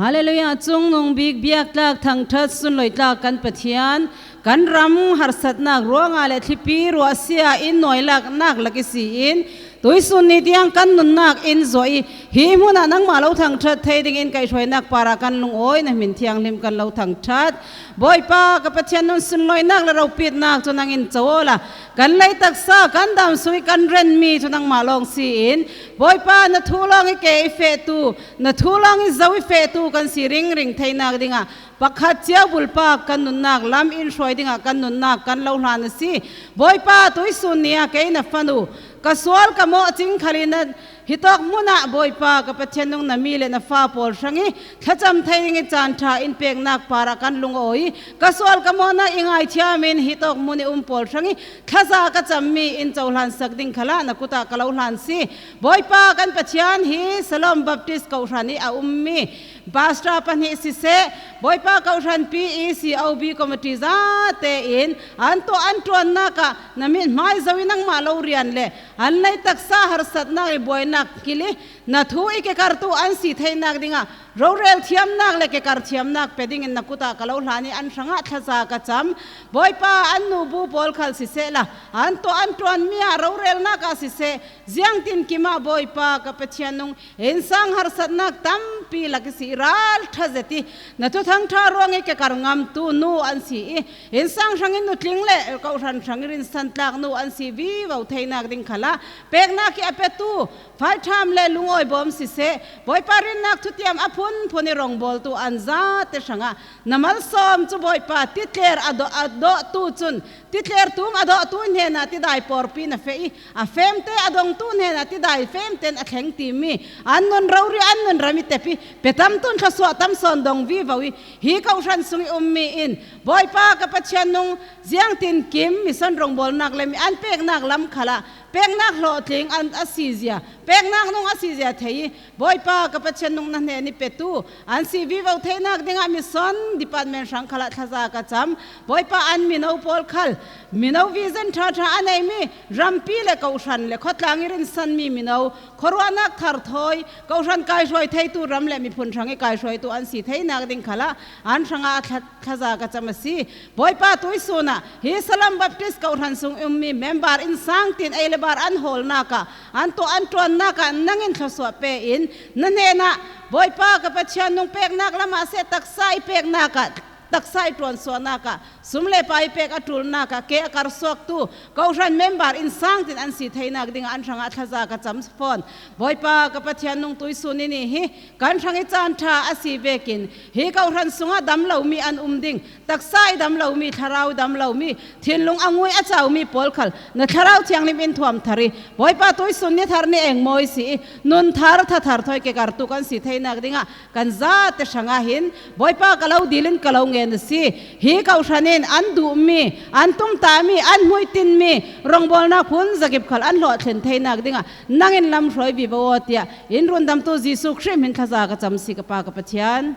Halleluiah. Cungnung bik biaktlak thangṭhat sunloitlak kan Pathian, kan ram harsatnak ruangah le thlipi ruahsia in nuailaknak lak ihsin tuisun ni tiang kan nunnak in zuah ih, hi hmunah nangmah lo thangṭhat thei dingin kaihhruainak parah kan lungawi, na hmin thianghlim kan lo thangṭhat. Bawipa ka Pathian, nung sunloinak le ropitnak cu nang in co awla kan lei taksa kan dam sungih kan renmi cu nangmah lawng si in, Bawipa, na thu lawng ih ke ih fehtu, na thu lawng ih zo ih fehtu kan si ringring theinak dingah pakhat cio bulpak kan nunnak lam in hruai dingah kan nunnak kan lo hlan a si. Bawipa, tuisun ni ah kei na fanu, ka sual ka mawh cing khal in na hitawk hmunah Bawipa ka Pathian, nung na mi le na fa pawl hrangih thlacam thei dingih caan ṭha in peknak parah kan lungawi ih, ka sual ka mawhnak i ngaithiam in hitawk hmun ih um pawl hrangih thlaza ka cammi in cohlansak ding khalah na kutah ka lo hlan si. Bawipa kan Pathian, hi Salom Baptist Kohhran ih a ummi pastor pahnih siseh, Bawipa, kohhranpi ih C O B committee zate in an tuah an ṭuannak ah na mithmai zo ih nangmah lo rian le an lei taksa harsatnak ih buainak kil ih na thu ih kekartu an si theinak dingah rorel thiamnak le kekar thiamnak pe dingin na kutah ka lo hlan ih an hrangah thlaza ka cam. Bawipa, an nubu pawl khal sisehla an tuah an ṭuanmi ah rorelnak ah siseh, ziangtinkim ah Bawipa ka Pathian, nung innsang harsatnak tampi lak ihsi i ralṭha zet ih na thuthang ṭha ruangih kekar ngamtu nu an si ih, innsang hrangih nutling le kohhran hrangih rinsantlak nu an si vivo theinak ding khalah peknak ih a petu Faiṭham le Lungawi Bawm siseh, Bawipa, rinnak thutiam a phunphun ih rawngbawltu an zate hrangah na malsawm cu, Bawipa, titler a dawh, a dawhtu cun titler tum a dawhtu hnenah tidai pawrpi na feh ih, a femte a dongtu hnenah tidai femten a thleng timi, an nun rori, an nun ram ih tep ih, petamtu in thlawsuah tam sawn dong vivo ih, hi kohhran sungih ummi in, Bawipa ka Pathian, nung ziangtinkim mission rawngbawlnak le mi an peknak lam khalah peknak hlawhtling an a sizia, peknak nung a sizia thei ih, Bawipa ka Pathian, nung na hnen ih petu an si vivo theinak dingah mission department hrang khalah thlaza ka cam. Bawipa, an mino pawl khal mino vision ṭhaṭha a neimi, rampi le kohhran le khuatlang ih rinsanmi mino, khuaruahnak thar thawi, kohhran kaihruai theitu, ram le miphun hrangih kaihruaitu an si theinak ding khalah an hrangah a thla-, thlaza ka cam a si. Bawipa, tuisun ah hi Salom Baptist Kohhran sung ummi member innsang tin ei le bar an hawlnak ah, an tuah an ṭuannak ah nang in thlawsuah pe in, na hnenah, Bawipa ka Pathian, nung peknak lamah seh, taksa ih peknak ah, taksa ih ṭuansuahnak ah, sum le pai pek a ṭulnak ah ke a karsuaktu kohhran member innsang tin an si theinak dingah an hrangah thlaza ka cam fawn. Bawipa ka Pathian, nung tuisun ni ih hi kan hrangih caan ṭha a si vekin, hi kohhran sungah dam lomi an um ding, taksa ih dam lomi, thlarau ih dam lomi, thinlung a ngui a caumi pawl khal na Thlarau Thianghlim in thuam thar ih, Bawipa, tuisun ni thar ni engmawi si ih, nun thar tha thar thawi kekartu kan si theinak dingah kan zate hrangah hin, Bawipa, ka lo dil in ka lo ngen a si. Hi kohhran in an duhmi, an tumtahmi, an hmuitinmi rawngbawlnak phun zagip khal an hlawhthlen theinak dingah nang in lam hruai vivo aw, tiah in rundamtu Jesuh Khrih hmin thlaza ka cam si, ka Pa ka Pathian.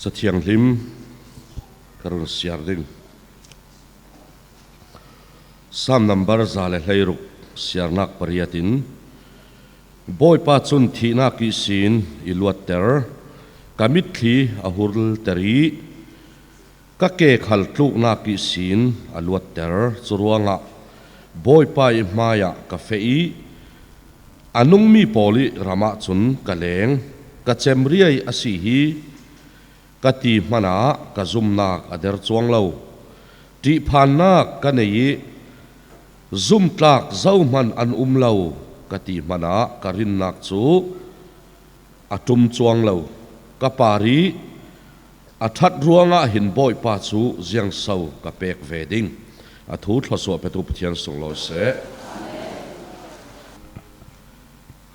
Cathianghlim ka run siar ding. Sam nambar za le hleiruk, siarnak pariat in, Bawipa cun thihnak ihsin i luatter, ka mitthli a hurter ih, ka ke khal tluknak ihsin a luatter. Curuangah Bawipa ih hmaiah ka feh ih, a nungmi pawl ih ram ahcun ka leng. Ka cemriai a si hi, ka ti hmanah ka zumnak a der cuang lo. Ṭihphannak ka nei ih, zumtlak zohman an um lo, ka ti hmanah ka rinnak cu a ṭum cuang lo. Ka par ih a ṭhat ruangah hin Bawipa cu ziangso ka pek ve ding? A thu thluasuah petu Pathian sunglawi seh.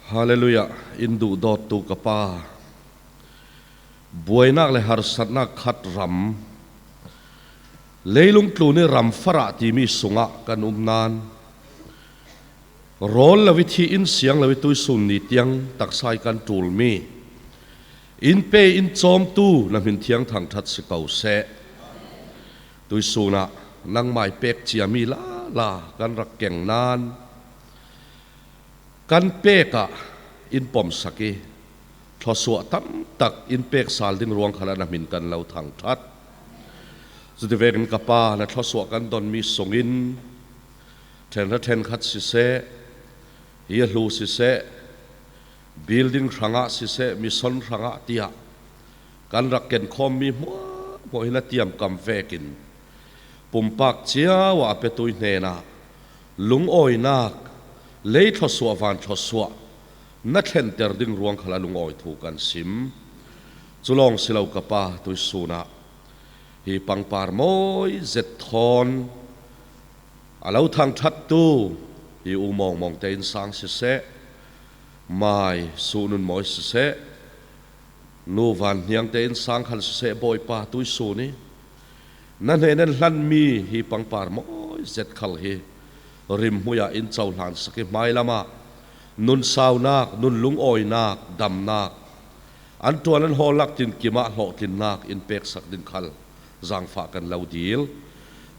Halleluiah. In duhdawttu ka Pa, buainak le harsatnak khat ram, leilung tlun ih ram farah timi sungah kan um nain, rawl lo ih thih in siang lo ih tuisun ni tiang taksa ih kan ṭulmi, in pe in cawmtu na hmin thiang thangṭhat si ko seh. Tuisun ah nangmah ih pek ciami la la kan rak keng nan kan pek ah in pomsak i, thluasuah tamtak in pek sal ding ruang khalah na hmin kan lo thangṭhat. Cuti vekin ka Pa, na thluasuah kan donmi sungin ṭhenhra ṭhenkhat siseh, hi a hlu siseh, building hrangah siseh, mission hrangah tiah kan rak kenkhawmmi hmuahhmuah hi na tiamkam vekin pumpak cio ah a petu i hnenah lungawinak, lei thluasuah van thluasuah na thlenter ding ruang khalah lungawi thu kan sim. Cu lawng si lo ka Pa, tuisun ah hi pangpar mawi zet thawn a lo thangṭhattu hi U Mawngmawng te innsang siseh, Mai Suh Nun Mawi siseh, Nu Van Hniang te innsang khal siseh, Bawipa, tuisun i na hnen in hlanmi hi pangpar mawi zet khal hi rimhmui ah in cohlan sak i, hmailam ah nun saunak, nun lungawinak, damnak, an ṭuan an hawlnak tinkim ah hlawhtlinnak in peksak ding khal zaangfah kan lo dil.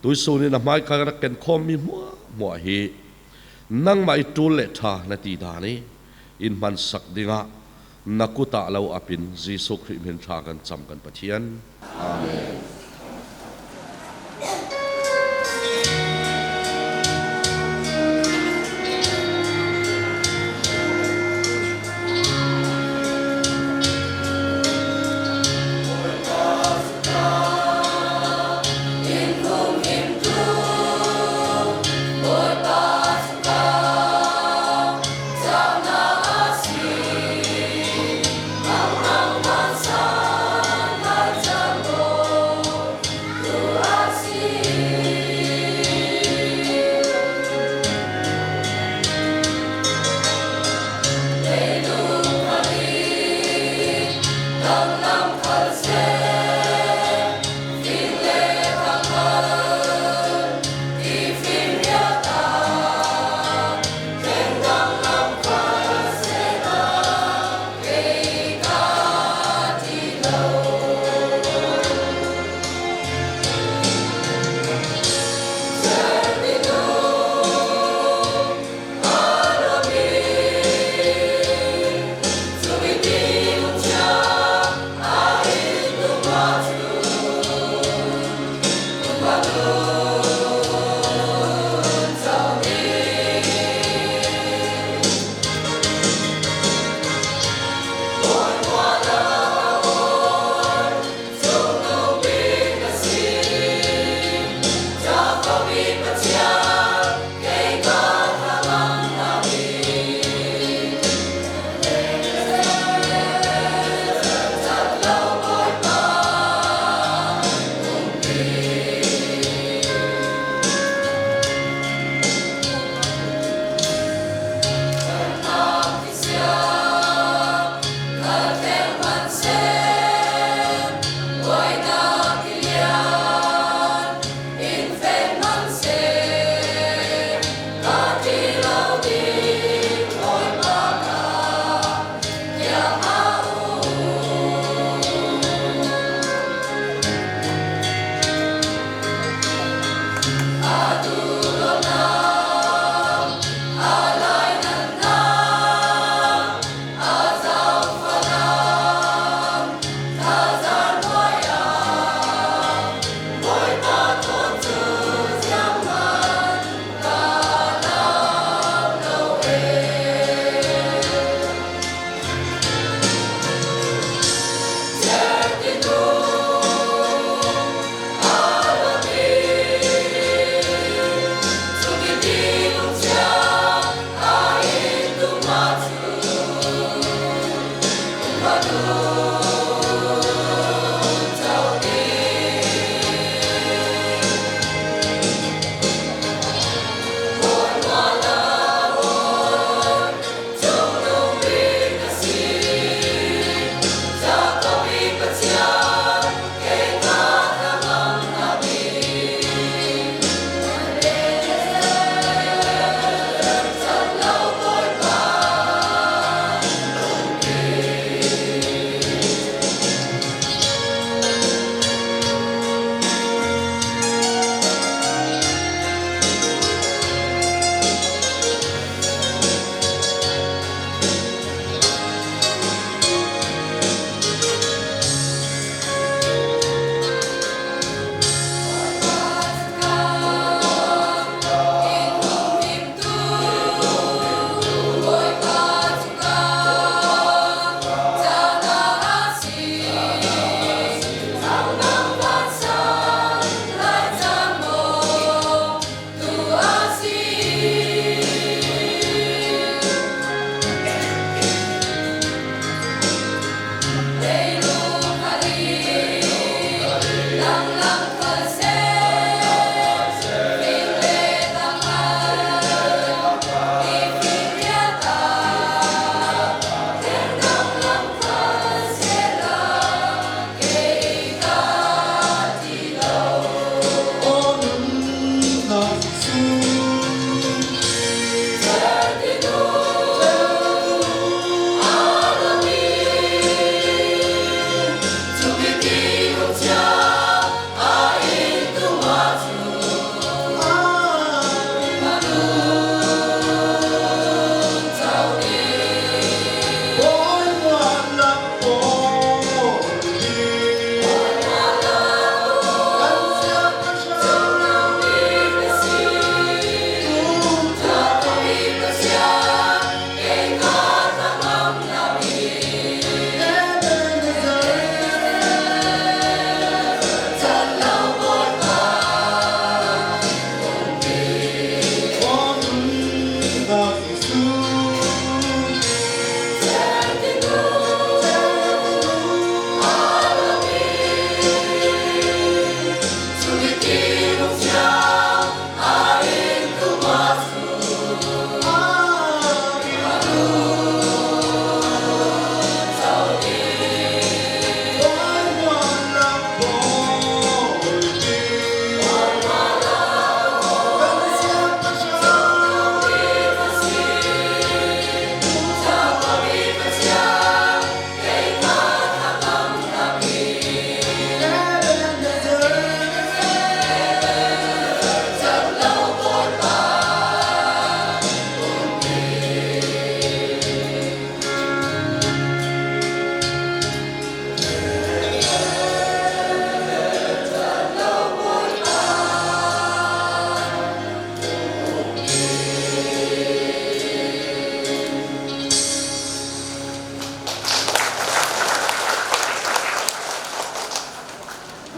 Tuisun in a hmai kan rak kenkhawmmi hmuahhmuah hi nangmah i ṭul le ṭha na ti dan i in hmansak dingah na kut ah lo ap in Jesuh Khrih hmin ṭha kan cam kan Pathian. Amen.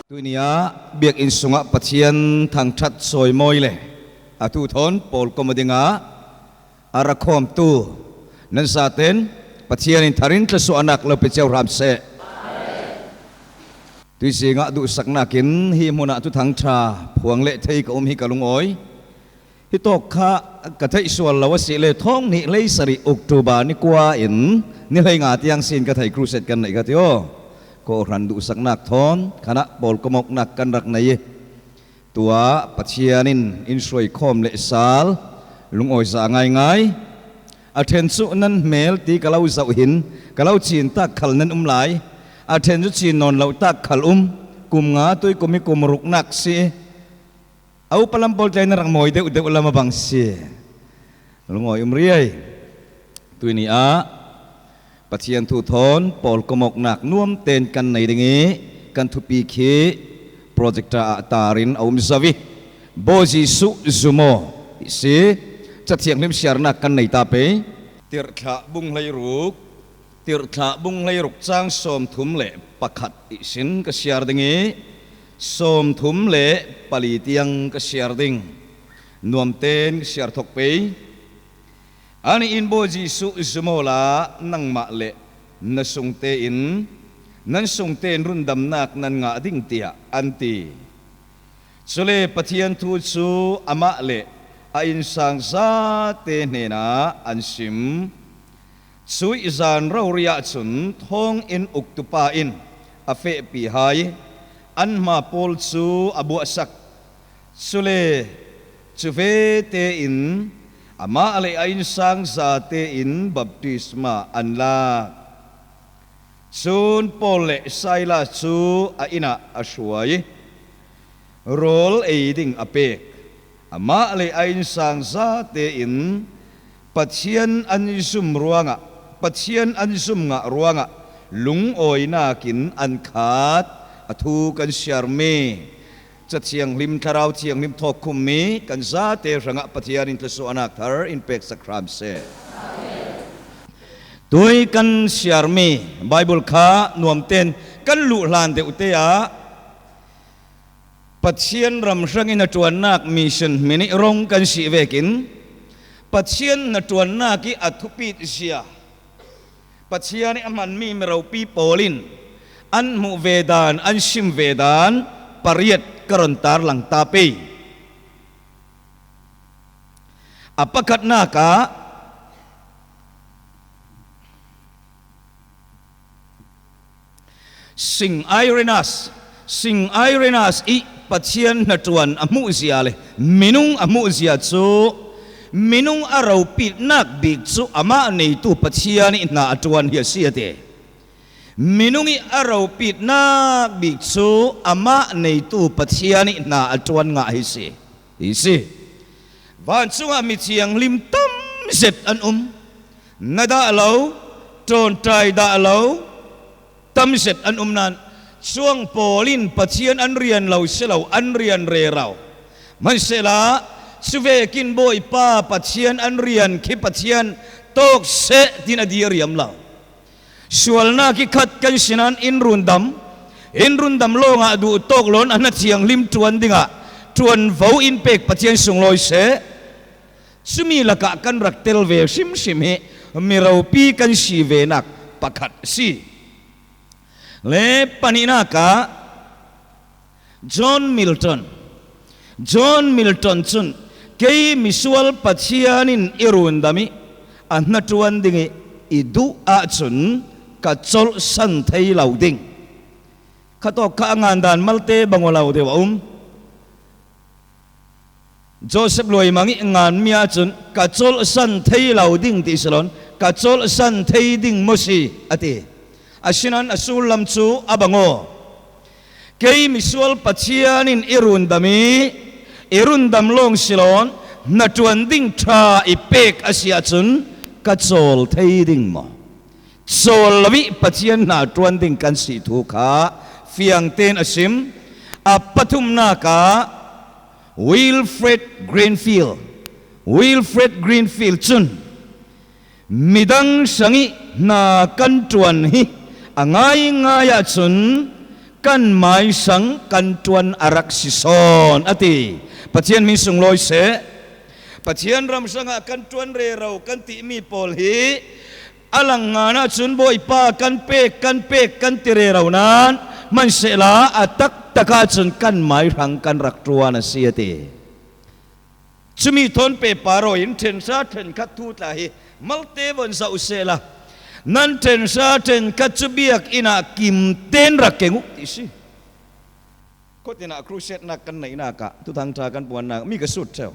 Tuini ah biakinn sungah Pathian thangṭhat sawimawi le a thu thawn pawlkom a dingah a ra khawmtu nan zaten Pathian in tharin thluasuahnak lo pe cio hram seh. Tuizing ah duhsaknakin hi hmunah thuthang ṭha phuang leh thei ka um hi ka lungawi. Hi tawk kha ka theih sual lo a si le, thawng hnih hleisarih October ni kua in ni hleinga tiang sin ka thei crusade kan neih ka ti aw. Kawhhran duhsaknak thawn khanah pawlkom awknak kan rak nei i, tua Pathian in in hruai khawm leh sal lungawi za ngaingai. A ṭhen chu nan hmel ti ka lo zauh hin ka lo cin tak khal nan um lai. A ṭhen chu cin nawn loh tak khal um. Kum nga tui kum hi kum ruknak si. A upa lam pawl tlaina rak mawi deuh deuh lam a bang si. Lungawi um riai. Tuini ah Pathian thu thawn pawlkom awknak nuamten kan nei ding i, kan thupi khi projector ah tarin a um zo i, Baw Jesuh zum aw i si. Cathianghlim siarnak kan nei ta pei. Tirhthlah bung hleiruk, Tirhthlah bung hleiruk chang sawmthum le pakhat ihsin ka siar ding i, sawmthum le pali tiang ka siar ding. Nuamten ka siar thawk pei. Ani in Baw Jesuh zum awla nangmah le na sungte in, nan sungte in rundamnak nan ngah ding tiah an ti. Cule Pathian thu cu amah le a innsang zate hnenah an sim. Cuih zan rori ahcun thawnginn uktupa in a fehpi hai, an hma pawl cu a buahsak. Cule cuvete in amah le a innsang zate in baptisma an lak. Cun Paul le Silas cu a inn ah a hruai i rawl ei ding a pek. Amah le a innsang zate in Pathian an zum ruangah, Pathian an zum ngah ruangah lungawinak in an khat. A thu kan siarmi Cathianghlim, Thlarau Thianghlim thawkkhummi kan zate hrangah Pathian in thluasuahnak thar in peksak hram seh. Tui kan siarmi Baibal kha nuamten kan luh hlan deuhte ah Pathian ram hrangin hnaṭuannak mission hminih rong kan sih vekin Pathian hnaṭuannak i a thupit zia, Pathian i a hmanmi miropi pawl in an hmuh ve dan, an sim ve dan pariat ka ron tarlang ta pei. A pakhatnak ah Sing Irenaeus, Sing Irenaeus i Pathian hnaṭuan a hmuhzia le minung a hmuhzia cu minung a ropitnak bik cu amah neitu Pathian i hna a ṭuan hi a si a ti. Minung i a ropitnak bik cu amah neitu Pathian i hna a ṭuan ngah hi si, hi si. Vancungah mithianghlim tam zet an um. Na dah lo, ṭawnṭai dah lo, tam zet an um nan, cuang pawl in Pathian an rian lo si lo, an rian rero. Hmanhsehla, cuvekin Bawipa Pathian an rian khi Pathian tawk seh tin a diriam lo. Sualnak i khat kan sinan in rundam, in rundam lawngah duh tawk lawn a hna thianghlim ṭuan dingah ṭuanvo in pek Pathian sunglawi seh. Cumi lakah kan rak tel ve hrimhrim hi miropi kan si venak pakhat a si. Le pahnihnak ah John Milton, John Milton cun kei misual Pathian in i rundam i a hnaṭuan ding i i duh ahcun ka colhsan thei lo ding. Khatawk kha a ngandan malte bang aw lo deuh a um. Joseph Luaimang i nganmi ahcun ka colhsan thei lo ding ti si lo, ka colhsan thei ding maw si a ti. Asinain a sullam cu a bang aw. Kei misual Pathian in i rundam i i rundam lawng si lo, hnaṭuan ding ṭha i pek a si ahcun ka cawl thei ding maw? Cawl lo i Pathian hna ṭuan ding kan si thu kha fiang tein a sim. A pathumnak ah Wilfred Greenfield, Wilfred Greenfield cun midang hrang i hna kan ṭuan hi a ngaingai ahcun kan maisang kan ṭuan a rak si sawn a ti. Pathian min sunglawi seh. Pathian ram sangah kan ṭuan rero kan tihmi pawl hi a langhngan ahcun Bawipa kan pek, kan pek, kan ti rero nan hmansehla a taktak ahcun kan mai hrang kan rak ṭuan a si a ti. Cumi thawn pehpar aw in ṭhenhra ṭhenkhat thu tla hi malte von zoh sehla nan ṭhenhra ṭhenkhat cu biakinn ah kim tein rak keng uh ti si. Khuatin ah crusade nak kan neihnak ah Thuthang ṭha kan puannak mi ka sut ṭheu.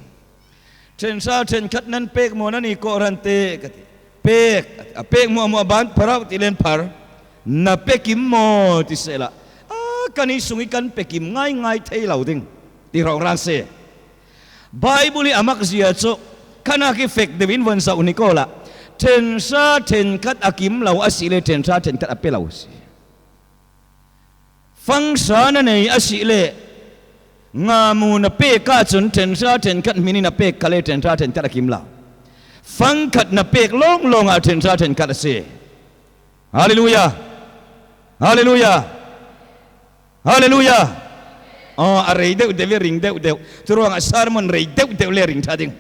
Ṭhenhra ṭhenkhat nan pek maw, nan i kawhhran te ka ti. Pek, a pek muahmuah ban phar uh ti len phar. Na pekim maw ti sehla a kan i sung i kan pekim ngaingai thei lo ding ti hrawng rang si. Baibal i a mak zia cu khanak i fek deuh in von zoh ni ko la. Ṭhenhra ṭhenkhat a kim lo a si le ṭhenhra ṭhenkhat a pe lo si. Fangsa na nei a si le ngamu na pek ahcun ṭhenhra ṭhenkhat hmin in a pek kha le ṭhenhra ṭhenkhat a kim lo. Fangkhat na pek lawnglawng ah ṭhenhra ṭhenkhat a si. Halleluia! Halleluia! Halleluia! Aw, a rei deuh deuh i ring deuh deuh. Curuangah sermon rei deuh deuh le ring ṭha ding.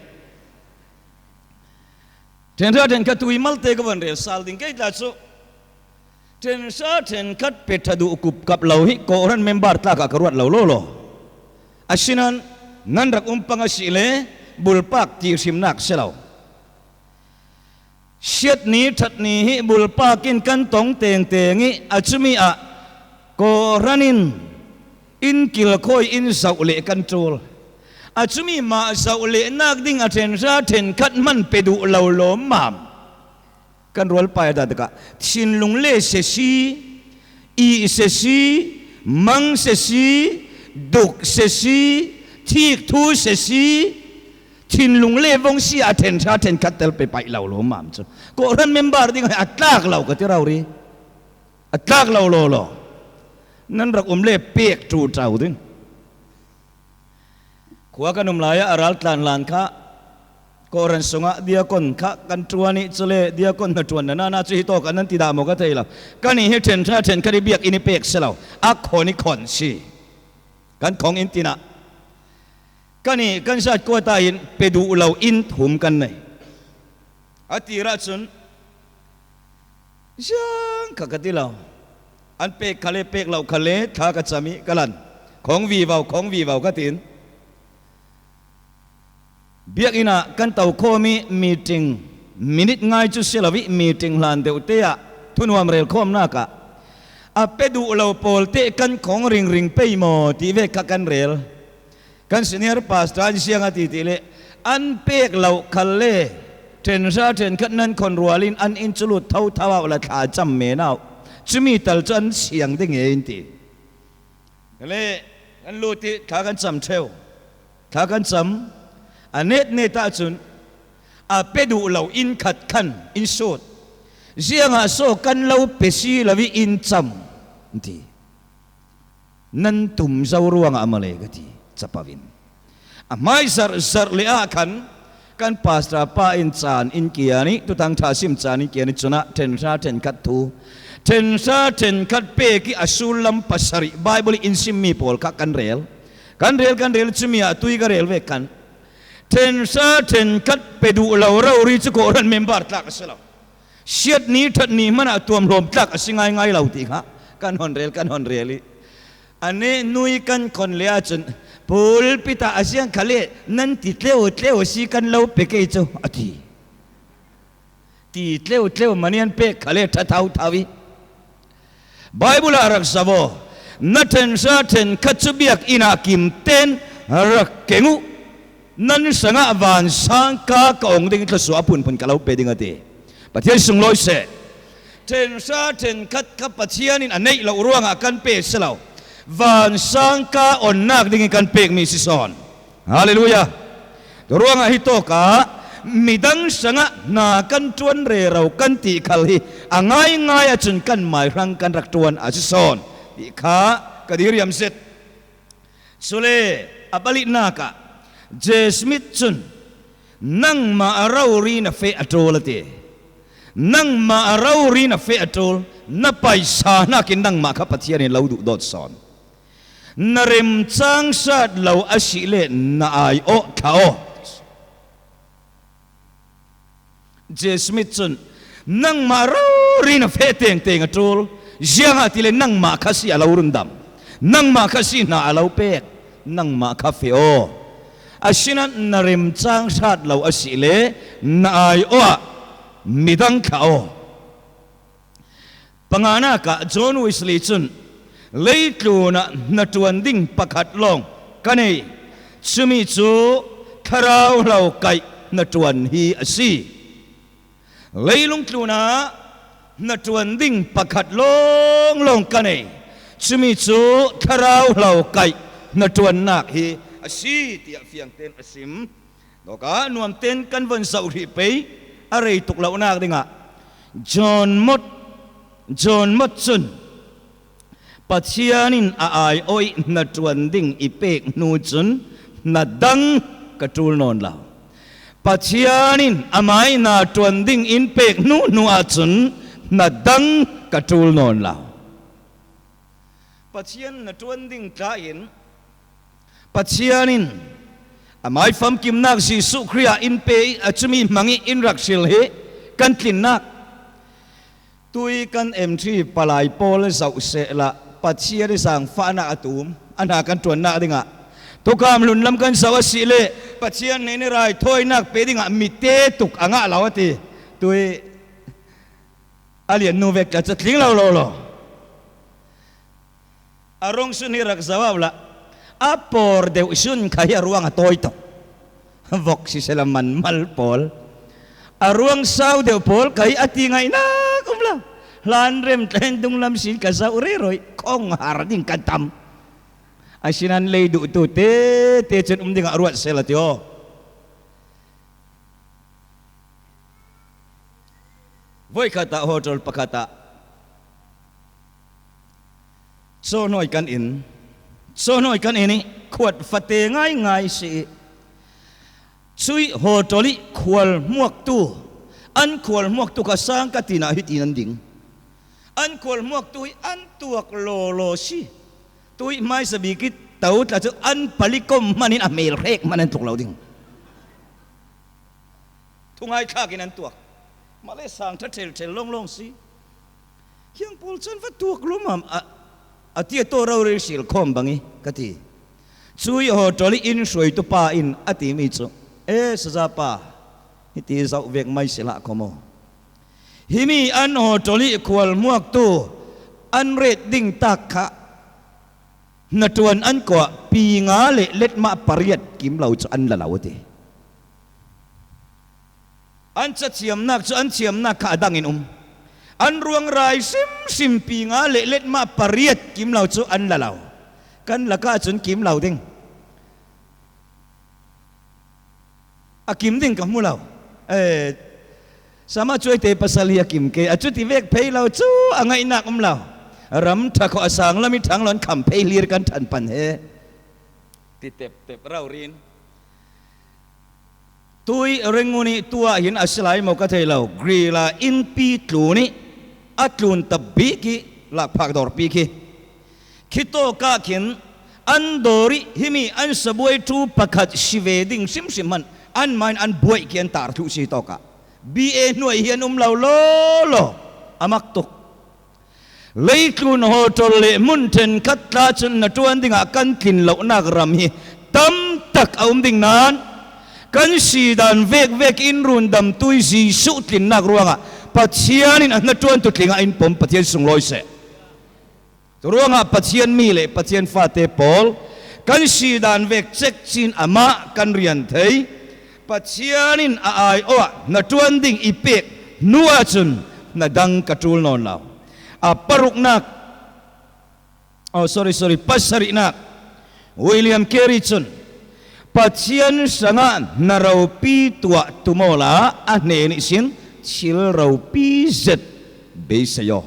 Ṭhenhra ṭhenkhat thu hi malte ka von rel sal ding kei tla cu. Ṭhenhra ṭhenkhat pe ṭha duh kup kap lo hi kawhhran member tlak ah ka ruat lo lawlaw. Asinain nan rak um pang a si le bulpak ti hrimnak si lo. Siat ni ṭhat ni hi bulpak in kan tong tengteng i a cumi ah kawhhran in in kilkhawi in zoh leh kan ṭul. A cumi mah zoh lehnak ding a ṭhenhra ṭhenkhat hman pe duh lo lawmmam. Kan rualpa i a taktak ah thinlung le sesi, ih sesi, mang sesi, duk sesi, thik thu sesi, thinlung le vong si a ṭhenhra ṭhenkhat tel pe paih lo lawmmam cu kawhhran member ding a tlak lo ka ti rori. A tlak lo lawlaw. Nan rak um le pek ṭuṭau ding. Khua kan um lai ah a ral tlan hlan kha kawhhran sungah diakon kha kan ṭuan i cule diakon hnaṭuan na nana cu hi tawk ah nan ti dah maw ka thei lo. Kan i hi ṭhenhra ṭhenkhat i biakinn i pek si lo. A khon i khon si. Kan khong in tinah kan i kan zat kuat ah hin pe duh lo in thum kan nei. A tir ahcun ziang kha ka ti lo. An pek kha le pek lo kha le thla ka cam i ka lan. Khong vivo, khong vivo ka tin. Biakinn ah kan to khawm i meeting, minit ngai cu si lo i meeting hlan deuh te ah thunuam rel khawmnak ah a pe duh lo pawl te kan khong ringring pei maw ti ve kha kan rel. Kan senior pastor an ziang a ti ti le an pek lo khal le ṭhenhra ṭhenkhat nan khon rual in an inn cu lut tho tho ah la thla cam men ah cumi tal cu an siang ding e in ti. Le kan lut i thla kan cam ṭheu. Thla kan cam a net net ahcun a pe duh lo in khat khan in sut. Ziangah so kan lo pe si lo i in cam in ti. Nan tum zo ruangah a male ka ti capo in. A hmai zarh zarh le ah khan kan pastor pa in caan in kian i Thuthang ṭha sim caan in kian i cunah ṭhenhra ṭhenkhat thu ṭhenhra ṭhenkhat pek i a sullam pasarih Baibal in simmi pawl kha kan rel. Kan rel kan rel cumi ah tui ka rel ve khan ṭhenhra ṭhenkhat pe duh lo rori cu kawhhran member tlak a si lo. Siat ni ṭhat ni hmanah tuamhlawm tlak a si ngaingai lo ti kha kan hon rel, kan hon rel i a neh nui kan khon le ahcun pulpit ah a ziang kha le nan ti tleu tleu a si kan lo pe kei cu a ti. Ti tleu tleu manian pek kha le ṭha thau thau i Baibal ah rak zoh aw. Na ṭhenhra ṭhenkhat cu biakinn ah kim tein rak keng uh. Nan sangah vansang ka ka ong ding i thluasuah a phunphun ka lo pe ding a ti. Pathian sunglawi seh. Ṭhenhra ṭhenkhat kha Pathian in a neih loh ruangah kan pe si lo. Vansang ka onnak ding i kan pekmi si sawn. Halleluia. Ruangah hi tawkah midang sangah hna kan ṭuan rero kan tih khal hi a ngaingai ahcun kan mai hrang kan rak ṭuan a si sawn ti kha ka diriam zet. Cule a palinak ah J. Smith cun nangmah a rori na feh a ṭul a ti. Nangmah a rori na feh a ṭul, na paisa hnakin nangmah kha Pathian in lo duhdawt sawn. Na remchang sat lo a si leh na aiawh thla aw. J. Smith cun, nangmah rori na feh tengteng a ṭul, ziangahtile nangmah kha si a lo rundam, nangmah kha si hna a lo pek, nangmah kha feh aw. Asinain na remchang sat lo a si leh na aiawh ah midang thla aw. Panganak ah John Wesley cun, leitlun ah hnaṭuan ding pakhat lawng ka nei, cumi cu thlarau hlo kaih hnaṭuan hi a si. Leilung tlun ah hnaṭuan ding pakhat lawnglawng ka nei, cumi cu thlarau hlo kaih hnaṭuannak hi a si, tiah fiang tein a sim. Dawkah nuam tein kan von zoh hrih pei, a rei tuk lonak dingah John Mott, John Mott cun, Pathian in a aiawh i hnaṭuan ding i pek hnu cun hna dang ka ṭul nawn lo. Pathian in amah i hnaṭuan ding in pek hnu hnu ahcun hna dang ka ṭul nawn lo. Pathian hnaṭuan ding tla in Pathian in amah i famkimnak Jesuh Khrih ah in pe i a cumi hmang i in rak hril hi kan tlinnak. Tui kan M T palai pawl zoh sehla Pathian i zaangfahnak a tum a hna kan ṭuannak dingah thukam hlunlam kan zoh a si leh Pathian hnen i raithawinak pe dingah mi te tuk a ngah lo a ti. Tui a liannu vek tla cu tling lo lo lo. A rong sun hi rak zoh uh la, a por deuh sun kha hi a ruang a tawi tuk. Vok sisela manmal pawl, a ruang sau deuh pawl kha hi a ti ngaihnak um lo. Hlanrem tlen dunglam sin ka zoh rero i khong har ding kan tam. Asinain lei duhtu tete cun um dingah ruat sela ti aw. Voikhat ah hotel pakhat ah cawhnawi kan in, cawhnawi kan in i khuat fate ngaingai si i, cui hotel i khual hmuaktu, an khual hmuaktu kha sang ka tinah hitin an ding. An khual hmuaktu i an tuak lawlaw si. Tui hmaisa bik i to tla cu an palikom hman in a hmel hrek hman an tluk lo ding. Thungai thlak in an tuak. Mah le sang ṭha ṭhelṭhel lawnglawng si. Hiang pawl cun va tuak lawmam a, a ti a taw rori sil khawm bang i ka ti. Cui hotel i in hruaitu pa in a timi cu, e, saza pa, hiti zoh vek mai si hlah kho maw? Himi an hotel i khual hmuaktu an ret ding tak kha hnaṭuan an kuah pi nga le letmah pariat kim lo cu an la lo a ti. An cathiamnak cu an thiamnak kha a dang in um. An ruang rai hrimhrim pi nga le letmah pariat kim lo cu an la lo. Kan lakah cun kim lo ding. A kim ding ka hmu lo. Eh, sama cuaite pasal hi a kim ke. A cuti vek phei lo cu a ngaihnak um lo. Ram ṭha khawh a sang lam i ṭhang lo an kham phei hlir kan ṭhan pan he. Ti teptep raurin. Tui Rangoon i tuah hin a si lai maw ka thei lo. Grilla innpi tlun i a tlun ta bik i lakphak dawr bik hi. Khitawk ah khin an dawr i himi an sabuai ṭhu pakhat si ve ding hrimhrim hmanh anmah in an buaih khi an tar thluh si tawk ah B A hnuai hi an um lo law law a mak tuk. Leitlun hotel le hmun ṭhenkhat tla cun hnaṭuan dingah kan tlin lonak ram hi tam tak a um ding nain kan si dan vekvek in rundamtu i Jesuh tlinnak ruangah Pathian in a hnaṭuantu tlingah in pom Pathian sunglawi seh. Ruangah Pathian mi le Pathian fate pawl kan si dan vek cekcin amah kan rian thei. Pathian in a aiawh ah hnaṭuan ding i pek hnu ahcun hna dang ka ṭul nawn lo. A paruknak, oh, sorry, sorry, pasarihnak, William Carey cun Pathian hrangah hna ropi tuah tum awla a hnen ihsin thil ropi zet beisei aw.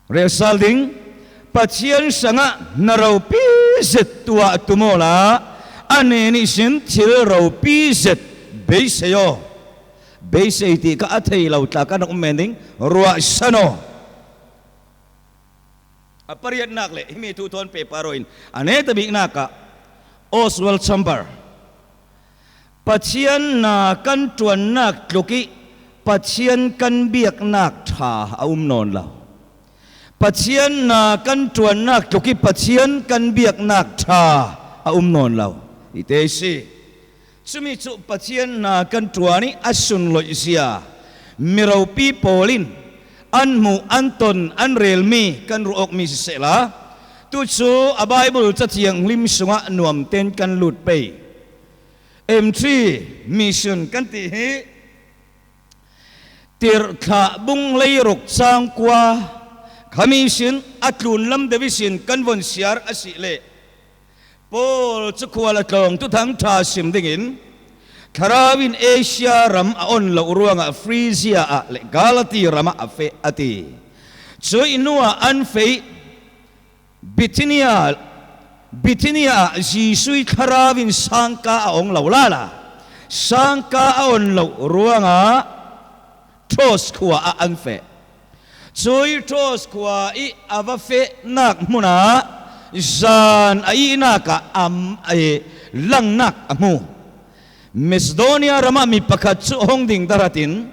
Relsal ding, Pathian hrangah hna ropi zet tuah tum awla a hnen ihsin thil ropi zet beisei aw. Beisei tih kha a thei lo tla kan rak um men ding, ruahsan aw. A pariatnak le himi thu thawn pehpar aw in a netabiknak ah Oswald Chambers, Pathian na kan ṭuannak tluk ih Pathian kan biaknak ṭha a um nawn lo. Pathian na kan ṭuannak tluk ih Pathian kan biaknak ṭha a um nawn lo. Hi te si. Cumi cu Pathian na kan ṭuan ih a sunloihzia miropi pawl in an hmuh, an ton, an relmi kan ruah awkmi sisehla, tucu a Baibal Cathiang hlim sungah nuamten kan lut pei. M three mission kan ti hi. Tirhthlah bung hleiruk cang kua kha mi sin a tlunlam deuh ihsin kan von siar a si leh, Paul cu khual a tlawng Thuthang ṭha sim dingin Thlarau in Asia ram a on loh ruangah Phrygia ah le Galati ram ah a feh a ti. Cuih hnuah an feh ih Bithynia, Bithynia ah Jesuh ih Thlarau in sangka a ong lo lala, sangka a on loh ruangah Troas khua ah an feh. Cuih Troas khua ih a va fehnak hmunah zan a ihnak ah am, eh, langnak a hmu. Macedonia ram ah mi pakhat cu hong ding darhat in,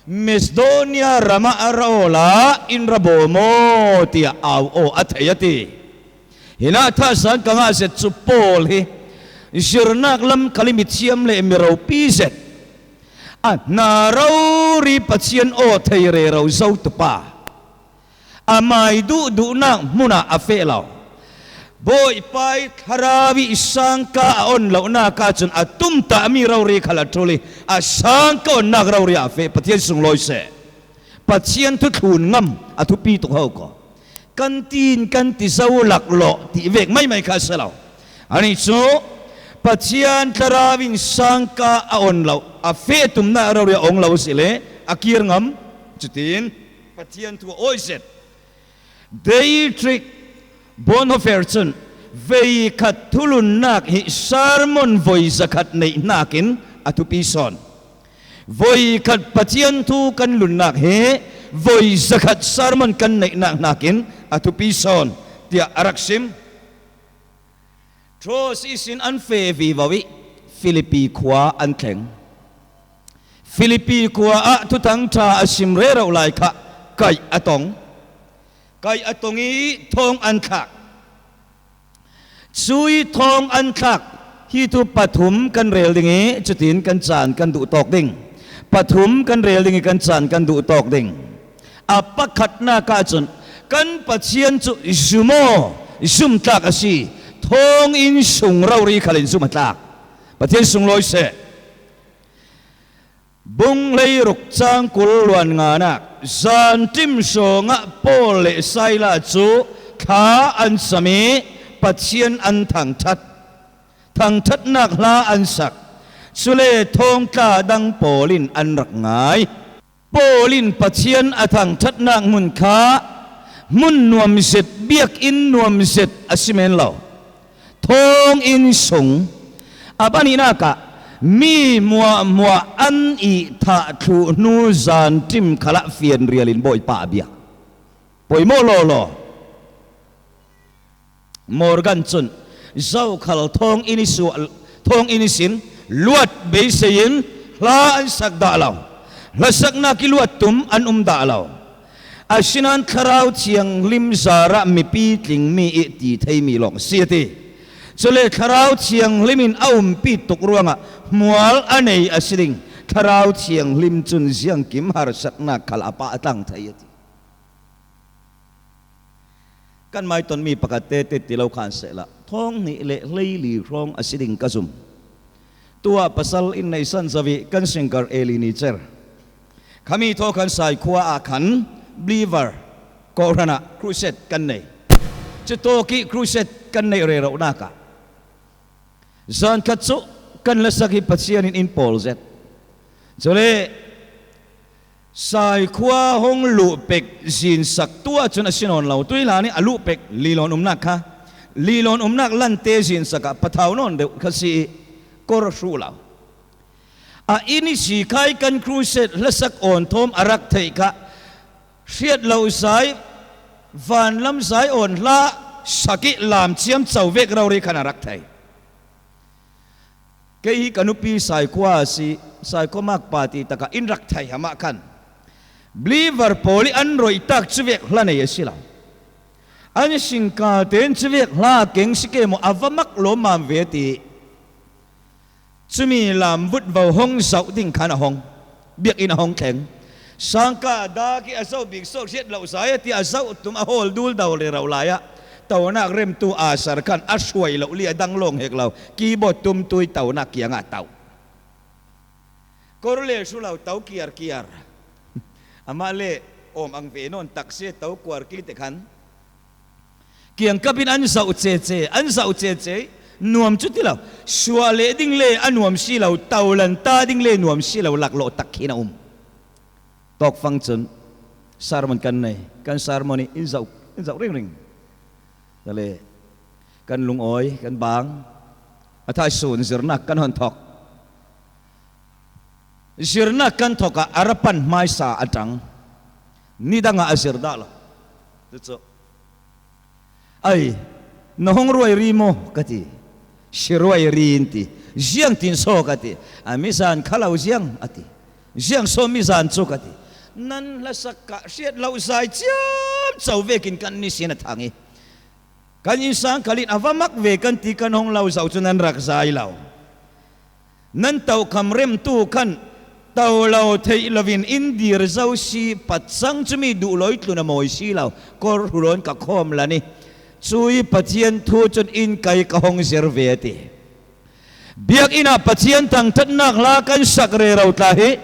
Macedonia ram ah a ra awla in ra bawm aw, tiah au aw a thei a ti. Hinah thahsan ka ngah zet cu Paul hi zirnak lam khal ih mithiam le miropi zet, a hna rori Pathian aw thei rero zotu pa, amai duhduhnak hmunah a feh lo. Bawipa ih Thlarau ih sangka a on lohnak ahcun a tumtahmi rori khal a ṭul ih a sangka onnak rori ah a feh. Pathian sunglawi seh. Pathian thuthlun ngam a thupi tuk ho ko. Kan tiin kan ti zo laklawh tih vek maimai kha a si lo. Anih cu Pathian Thlarau in sangka a on lo, a feh tumnak rori a ong lo a si le a kir ngam. Cutin Pathian thu a awi zet. Dietrich Bonhoeffer cun veikhat thulunnak hi sermon voi zakhat neih hnakin a thupi sawn. Voikhat Pathian thu kan lunnak hi voi zakhat sermon kan neihnak hnakin a thupi sawn, tiah a rak sim. Troas ihsin an feh vivo ih Filipi khua an thleng. Filipi khua ah Thuthang ṭha a sim rero lai kha kaih a tong. Kaih a tong ih thawng an thlak. Cuih thawng an thlak hi thu pathum kan rel ding ih cutin kan caan kan duh tawk ding. Pathum kan rel ding ih kan caan kan duh tawk ding. A pakhatnak ahcun kan Pathian cu zum aw, zumtlak a si. Thawnginn sung rori khal in zum a tlak. Pathian sunglawi seh. Bung hleiruk cang kul luan nganak, zanṭim sawngah Paul le Sila cu thla an cam ih Pathian an thangṭhat. Thangṭhatnak hla an sak. Cule thawngtla dang pawl in an rak ngai. Paul in Pathian a thangṭhatnak hmun kha hmun nuam zet, biakinn nuam zet a si men lo. Thawnginn sung a pahnihnak ah mi hmuahhmuah an ih thah thluh hnu zanṭim khalah fianrial in Bawipa a biak. Poimawh lawlaw. Morgan cun zokhal thawnginn ih suah, thawnginn ihsin luat beisei in hla an sak dah lo. Hlasaknak ih luat tum an um dah lo. Asinain Thlarau Thianghlim zarah mipi tlingmi ih ti theimi lawng a si a ti. Cule Thlarau Thianghlim in a umpi tuk ruangah hmual a nei a si ding. Thlarau Thianghlim cun ziangkim harsatnak khal a pah a tlang thei a ti. Kan maitonmi pakhat tete ti lo khan sehla, thawng hnih le hleili hrawng a si ding ka zum. Tuah pasal in neihsan zo ih kan singer Eli Nicer khami thaw khan Saikhua ah khan Believer kawhhran ah crusade kan nei. Cutawk ih crusade kan neih reronak ah zan khat cu kan lasak hi Pathian in in pawl zet. Cule Saikhua hong luh pek zinsak tuah cun a si nawn lo. Tuilan ih a luh pek lilawn umnak kha, lilawn umnak lante zinsak ah pathau nawn deuh kha si ih kor a hruh lo. A inn i si khai kan crusade hlasak awn thawm a rak theih kha, hriat loh zai, vanlam zai awn hla sak ih lam ciamco vek rori khan a rak thei. Kei hi ka nupi Saikhua a si, Saikhua Makpa ti takah in rak thei hamah khan Believer pawl ih an roihtak cuvek hla nei a si lo. An singkalte in cuvek hla a keng si ke maw, a va mak lawmmam ve ti. Cumi lam vutvo hong zoh ding khan a hong, biakinn a hong thleng. Sangka dak ih a zoh bik sawk hriat loh zai a ti a zoh tum a hawl dul do rero lai-ah tonak remtu asar khan a hruai loh li a dang lawng hek lo, keyboard tumtu ih tonak kiangah to. Kor le hru lo to kiarkiar. Amah le awm ang ve nawn taksia to kuar kite khan kiangkap in an zoh cece, an zoh cece, nuam cu ti lo. Suah leh ding le a nuam si lo, tolan ta ding le nuam si lo, laklawh tak khin a um. Tawkfang cun sermon kan nei, kan sermon ih in zoh, in zoh ringring. Tale kan lungawi, kan bang, a thaisun zirnak kan hon thok. Zirnak kan thok ah a ra pan hmaisa a ṭang. Nidang ah a zir dah lo. Cucu, "Ai, na hong ruai ri maw?" ka ti. "Si ruai ri," in ti. "Ziangtin saw?" ka ti. "A mizan kha lo ziang," a ti. "Ziang saw mizan cu?" ka ti. Nan hlasak kha hriat loh zai ciamco vekin kan nisin a thang ih kan innsang khal in a va mak ve kan ti, kan hong lo zoh cu nan rak zai lo. Nan tokham remtu khan to lo theih loin in dir zo si, patcang cumi duh lawi tlun a mawi si lo, kor hru lawn ka khawm lan ih cui Pathian thu cun in kai ka hong zir ve, a ti. Biakinn ah Pathian thangṭhatnak hla kan sak rero tla hi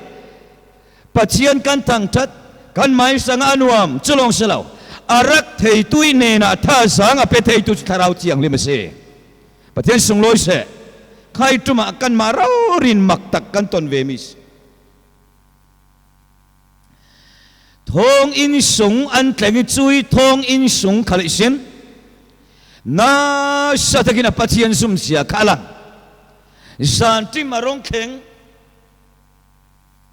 Pathian kan thangṭhat, kan maisang a nuam, cu lawng si lo. A rak theitu ih hnenah thazaang a pe theitu cu Thlarau Thianghlim a si. Pathian sunglawi seh. Khai ṭum ah kanmah rori in maktak kan ton ve mi si. Thawng inn sung an thleng ih cui thawng inn sung khal ihsin nasa takin a Pathian zumzia kha a lang. Zanṭim a rong thleng.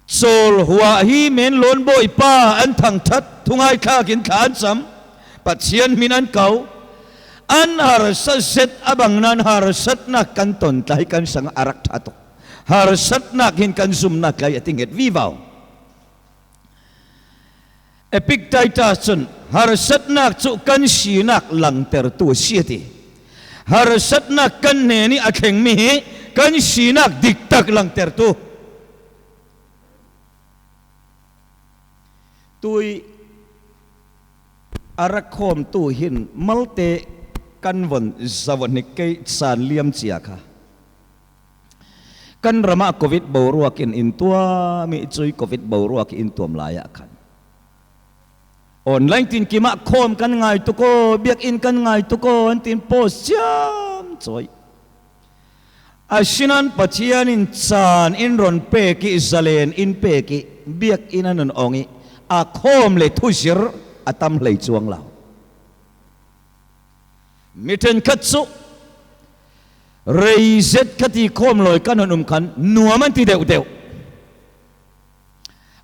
Cawl huah hi men lawn bawipa an thangṭhat, thungaithlak in thla an cam, Pathian hmin an ko. An harsa zet a bang nan harsatnak kan ton tla hi kan sang a rak ṭha tuk. Harsatnak hin kan zumnak tla hi a ti nget vivo. Epictetus cun harsatnak cu kan sinak langtertu a si, a ti. Harsatnak kan hnen ih a thlengmi hi kan sinak diktak langtertu. Tui a rak khawmtu hin malte kan von zavon hi kei caan liam cia kha. Kan ramah covid boruak in in tuam ih cui covid boruak ih in tuam lai ah khan online tinkim ah khawm kan ngai tuk aw, biakinn kan ngai tuk aw, an tin post ciamco ih. Asinain Pathian in caan in ron pek ih, zalen in pek ih, biakinn an ron ong ih, a khawm le thuzir a tam hlei cuang lo. Mi ṭhenkhat cu rei zet khat ih khawm lawi kan hun um khan nuam an ti deuhdeuh.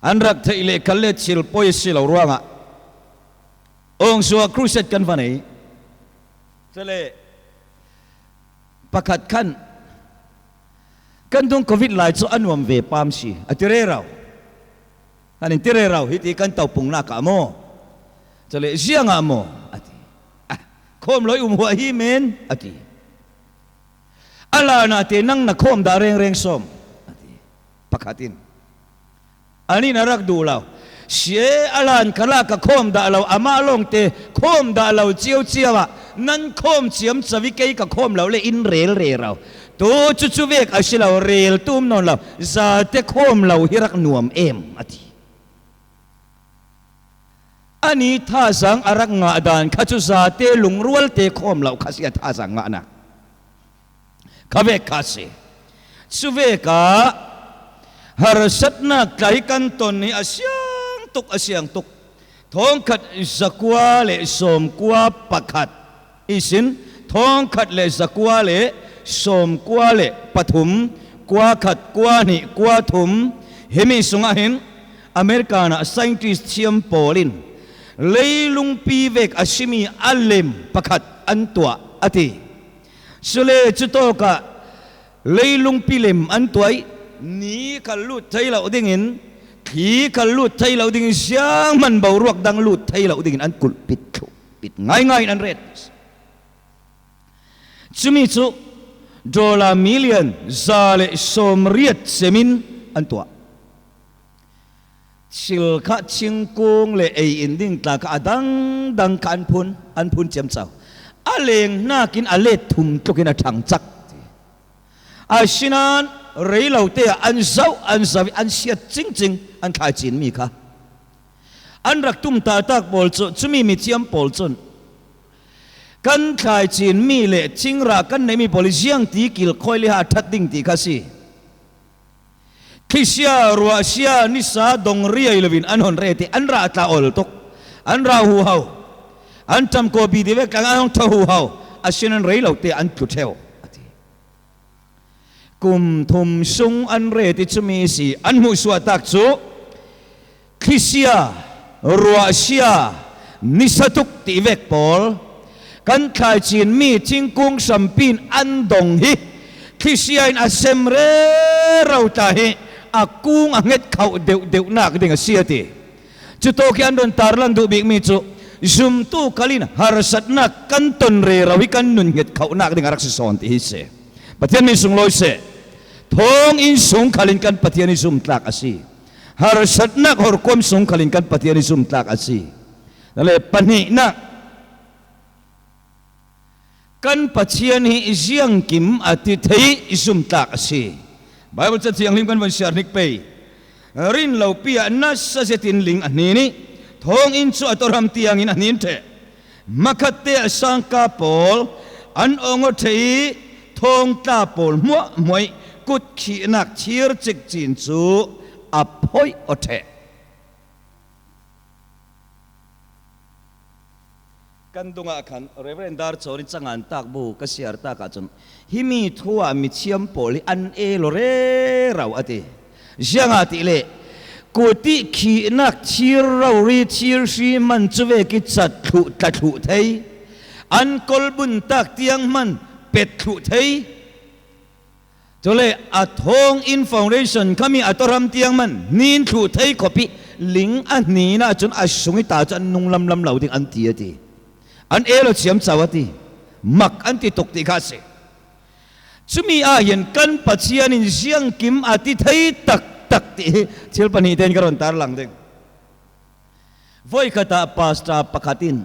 An rak theih leh khan le thil poi a si lo ruangah Awngzua crusade kan va nei. Cule pakhat khan, "Kan dung covid lai cu a nuam ve pam si," a ti rero. Kan in ti rero hi ti kan topungnak ah maw? Cule, "Ziangah maw?" a ti. "Ah, khawm lawi um huah hi men," a ti. "A lanah te nang na khawm dah rengreng sawm?" a ti pakhat in. An in a rak duh lo. "Si e, a lan khalah ka khawm dah lo, amah lawngte khawm dah lo ciauciau ah nan khawm ciamco ih kei ka khawm lo le in rel rero. Tu cucu vek a si lo, rel tum nawn lo. Zate khawm lo hi rak nuam em?" a ti. Ani thazaang a rak ngah dan kha cu zate lungrualte khawm lo kha si a thazaang ngahnak. Kha vek kha a si. Cuvek ah harsatnak tla hi kan ton hi a siang tuk, a siang tuk. Thawngkhat zakua le sawmkua pakhat ihsin thawngkhat le zakua le sawmkua le pathum Kua khat, kua hnih, kua thum, himi sungah hin American ah scientist thiam pawl in leilungpi vek a simi a lem pakhat an tuah a ti. Cule cutawkah leilungpi lem an tuah ih, ni khal lut thei loh dingin, thli khal lut thei loh dingin, siangman boruak dang lut thei loh dingin an kulhpit thluhpit ngaingai in an ret. Cumi cu dollar million za le sawmriat semin an tuah. Thil kha thingkung le ei in ding tla kha a dangdang kha an phun, an phun ciamco. A leng hnakin a let thum tlukin a ṭhangcak. Asinain rei lote ah an zoh, an zoh, an siat cingcing an thlaicinmi kha. An rak tum tahtak pawl cu, cumi mithiam pawl cun kan thlaicinmi le thingrah kan neihmi pawl hi ziangti kilkhawi le ha a ṭhat ding ti kha si. Thlisia, ruahsia, nisa dong riai loin an hon ret ih an rah tla ol tuk, an rah huhau, an ṭamkawpi ti vek tlang an hong ṭha huhau, asinain rei lote an tlu ṭheu, a ti. Kum thum sung an ret ih cumi si an hmuhsuahtak cu thlisia, ruahsia, nisa tuk ti vek pawl kan thlaicinmi thingkung hrampi in an dong hi thlisia in a sem rero tla hi a kung a hnget khauh deuhdeuhnak ding a si a ti. Cutawk hi an run tarlang duh bikmi cu zumtu khal in harsatnak kan ton rero hi kan nun hnget khauhnak ding a rak si sawn ti hi si. Pathian min sunglawi seh. Thawnginn sung khalin kan Pathian hi zumtlak a si. Harsatnak horkuam sung khalin kan Pathian hi zumtlak a si. Le pahnihnak, kan Pathian hi ziangkim a ti thei zumtlak a si. Baibal Ca Thianghlim kan von siar hnik pei. Rin lopi ah nasa zetin ling a hnin ih thawnginn cu a tawrham tiangin a hnin ṭheh. Hmakhatte ah sangka pawl an ong aw ṭheh ih thawngtla pawl hmuahhmuah ih kutkhihnak thir cikcin cu a phoih aw ṭheh. Kan dungah khan Reverend Dar Chawn ih cangan takbu ka siar takah cun himi thu ah mithiam pawl hi an el aw rero a ti. Ziangahtile kut ih khihnak thir rori thir hri hman cuvek ih cat thluh tla thluh thei, an kolbun tak tiang hman pet thluh thei. Cule a thawnginn foundation khami a tawrham tiang hman hnin thluh thei khawp ih ling a hnin ahcun a sung ih ta cu an nung lamlam lo ding an ti a ti. An el aw ciamco a ti. Mak an ti tuk ti kha a si. Cumi ah hin kan Pathian in ziangkim a ti thei taktak ti hi thil pahnih tein ka run tarlang ding. Voikhat ah pastor pakhat in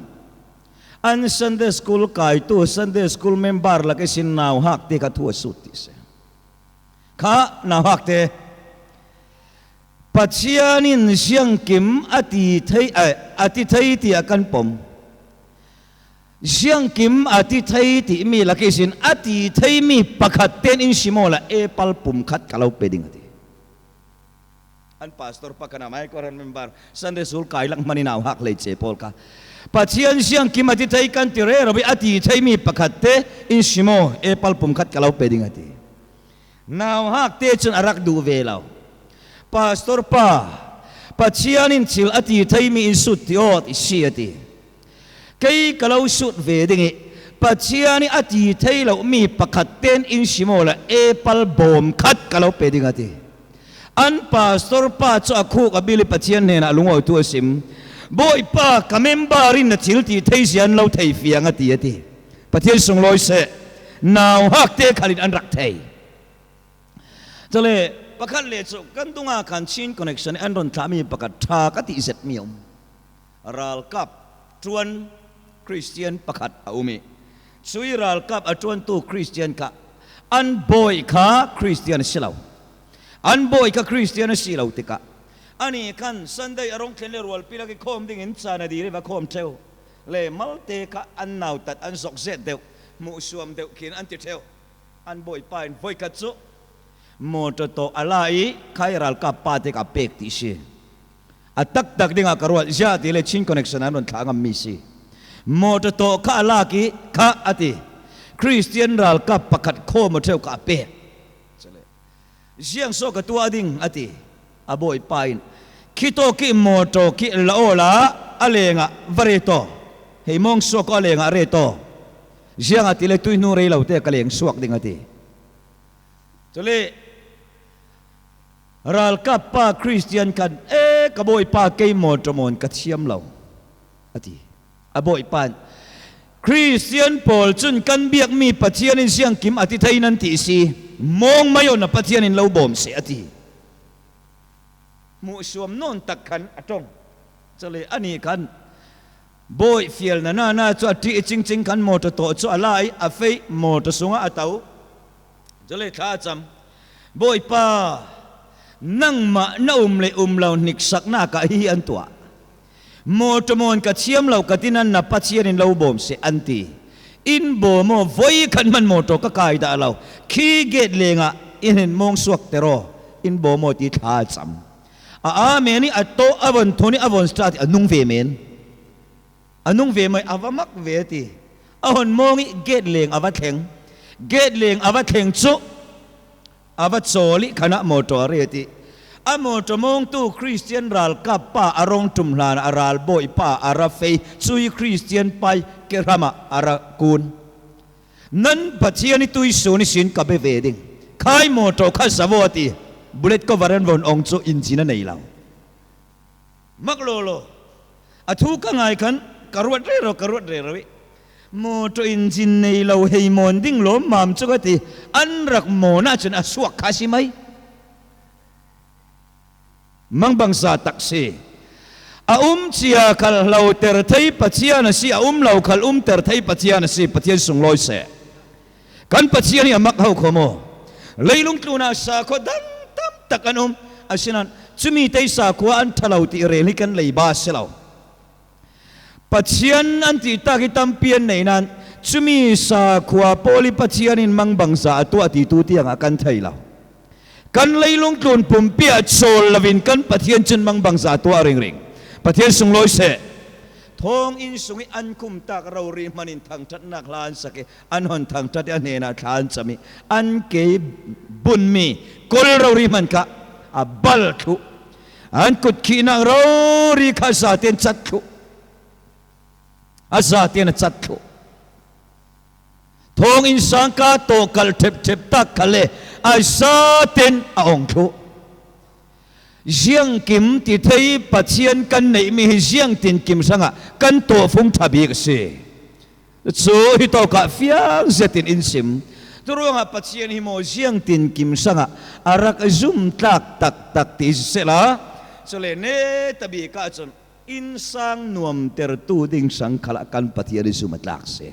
an Sunday school kaitu, Sunday school member lak ihsin nauhakte kha thu a sut ti si. Kha nauhakte, Pathian in ziangkim a ti thei, a, a ti thei tiah kan pom. Ziangkim a ti thei timi lak ihsin a ti theimi pakhat tein in sim awla apple pum khat ka lo pe ding a ti. An pastor pakhat a mai kawhhran member Sunday school kai lak hman in nauhak hleice pawl kha Pathian ziangkim a ti thei kan ti rero ih a ti theimi pakhat te in sim aw, apple pum khat ka lo pe ding a ti. Nauhakte cun a rak duh ve lo. Pastor pa, Pathian in thil a ti theimi in sut ti aw ti si a ti. Kei ka lo sut ve ding ih Pathian ih a ti thei lomi pakhat tein in sim awla apple bawm khat ka lo pe ding a ti. An pastor pa cu a khuk a bil ih Pathian hnenah lungawitu a sim. Bawipa, ka member in na thil ti thei zia an lo thei fiang a ti a ti. Pathian sunglawi seh. Nauhakte khalin an rak thei. Cule pakhat le cu kan dungah khan Chin Connection an run thlahmi pakhat ṭha ka ti zetmi a um. Ralkap ṭuan Khristian pakhat a um ih cuih ralkap a ṭuantu Khristian kha an bawi kha Khristian a si lo. An bawi kha Khristian a si lo tikah ani khan Sunday a rung thlen le rualpi lak ih khawm dingin caan a dil ih va khawm ṭheu le malte kha an nautat an zok zet deuh, hmuhsuam deuh khin an ti ṭheu. An bawipa in voikhat cu mawṭaw tawh a la ih khai ralkap pa te kha a pek ti si. A taktak dingah ka ruat ziah ti le Chin Connection an run thlah ngammi si. Mawṭaw tawh kha a lak ih kha a ti. Khristian ralkap pakhat khawm aw ṭheu kha a pek. Ziang suak ka tuah ding a ti. A bawipa in, khitawk i mawtaw ki la awla a lengah va ret aw. Hei mawng suak aw, a lengah ret aw. Ziang a ti le tuihnu rei lote ka leng suak ding a ti. Chule ralkappa Khristian khan, e, ka bawipa, kei mawtaw mawn ka thiam lo a ti. A bawipa in, Khristian pawl cun kan biakmi Pathian in ziangkim a ti thei nan ti si, mawng mai aw, na Pathian in lo bawm seh a ti. Hmuhsuam nawn tak khan a ṭong. Chule ani khan bawi fialna nana cu a ṭih i cingcing khan mawtaw tawh cu a la i a fei, mawtaw sungah a to. Chule thla a cam. Bawipa, nangmah na um le um lo hniksaknak ah hi an tuah. Mawtaw mawn ka thiam lo ka ti nan na Pathian in lo bawm seh an ti. In bawm aw, voi khat hman mawtaw ka kai dah lo. Khi gate lengah in hin mawng suakter aw. In bawm aw ti thla a cam. A amen i a tawh a von thun i a von start i a nung ve men. A nung ve mai, a va mak ve a ti. A hon mawng i gate leng a va thleng. Gate leng a va thleng cu a va cawl i khanah mawtaw a ret i a mawtaw mawngtu Khristian ralkappa a rawng ṭum hlan a ralbawipa a ra fei, cui Khristian pai kerhamah a ra kun. Nan Pathian i tuisun ihsin ka be ve ding. Khai mawtaw kha zavo a ti. Bullet cover an von ong cu inzin a nei lo. Mak lawlaw. A thu ka ngai khan ka ruat rero, ka ruat rero i mawtaw inzin nei lo hei mawn ding lawmmam cu ka ti. An rak mawn ahcun a suak kha a si mai. Mangbangza tak si. A um cia khal hloter thei Pathian a si, a um lo khal umter thei Pathian a si, Pathian sunglawi seh. Kan Pathian hi a mak ho kho maw? Leilung tlunah sakhua dang tam tak an um. Asinain cumi te sakhua an ṭha lo ti rel hi kan leiba a si lo. Pathian an tihtak hi tampi an nei nain cumi sakhua pawl hi Pathian in mangbangza a tuah ti tu tiangah kan thei lo. Kan leilung tlun pumpi ah cawl loin kan Pathian cun mangbangza a tuah ringring. Pathian sunglawi seh. Thawnginn sung i an khumtak rori hman in thangṭhatnak hla an sak i an hon thangṭhat i a hnenah thla an cam i an ke bunmi kol rori hman kha a bal thluh. An kutkhihnak rori kha a zatein cat thluh. A zatein a cat thluh. Thawnginn sang ka tawh kalh ṭhepṭhep tak khal le a zatein a ong thluh. Ziangkim ti thei Pathian kan neihmi hi ziangtinkim hrangah kan tawhfung ṭha bik a si. Cu hitawkah fiang zetin in sim. Curuangah Pathian hi maw ziangtinkim hrangah a rak zumtlak taktak ti sisehla, cule neta bik ahcun innsang nuamtertu ding hrang khalah kan Pathian i zum a tlak si.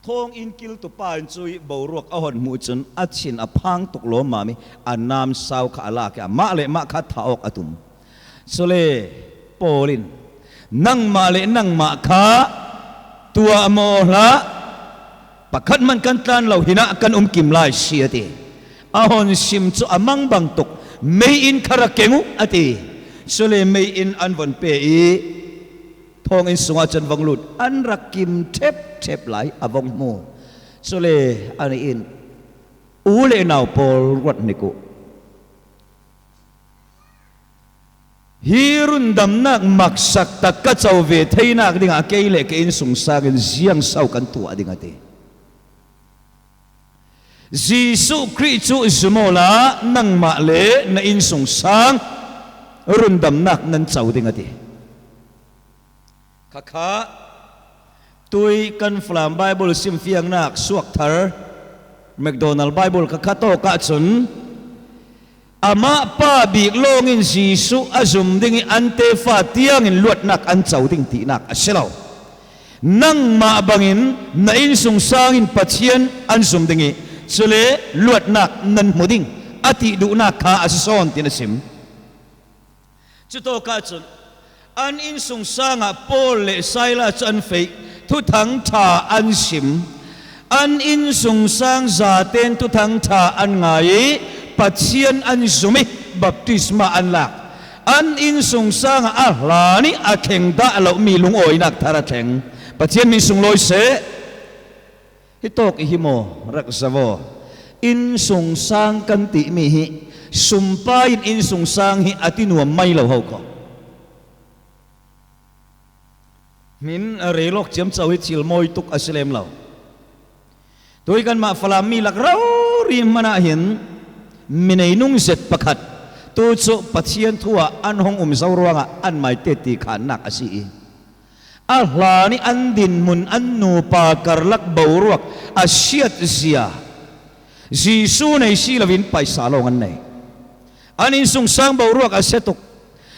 Thawnginn kiltu pa in cui boruak a hon hmuh cun a thin a phang tuk lawmmam i a namsau kha a lak i amah le mah kha thah awk a tum. Cule Paul in, nangmah le nangmah kha tuah maw hlah, pakhat hman kan tlan lo hinah kan um kim lai si a ti. A hon sim cu a mangbang tuk, mei in kha ra keng uh a ti. Cule mei in an von pe i thawnginn sungah cun vong lut an rak kim ṭhepṭhep lai a vong hmu. Cule anih in, u le nau pawl, ruat hnik uh. Hi rundamnak maksak tak ka co ve theinak dingah kei le ka innsungsang in ziang so kan tuah ding a ti. Jesuh Khrih cu zum awla nangmah le na innsungsang rundamnak nan co ding a ti. Khakha tui kan Falam Bible simfiangnak suakthar McDonald Bible khakha tawk ahcun, amah pa bik lawngin Jesuh a zum ding i an tefa tiangin luatnak an co ding tinak a si lo. Nangmah bangin na innsungsang in Pathian an zum ding i cule luatnak nan hmu ding a ti duhnak kha a si sawn, tin a sim. Cutawkah cun an innsungsang ah Paul le Silas cu an feh, Thuthang ṭha an sim. An innsungsang zaten Thuthang ṭha an ngai i Pathian an zum i baptisma an lak. An innsungsang ah a hlan i a thleng dah lomi lungawinak thar a thleng. Pathian min sunglawi seh. Hitawk i hi maw? Rak zoh aw. Innsungsang kan tih mi hi, sumpai in innsungsang hi a ti nuam mai lo ho kho. Min a rei lawk ciamco hi thil mawi tuk a si lem lo. Tui kanmah Falam mi lak rori hmanah hin mi nei nung zet pakhat, tu cu Pathian thu ah an hong um zo ruangah anmai te ti khannak a si i, a hlan i an dinhmun an nupa karlak boruak a siatzia Jesuh nei si loin paisa lawng an nei. An innsungsang boruak a sia tuk.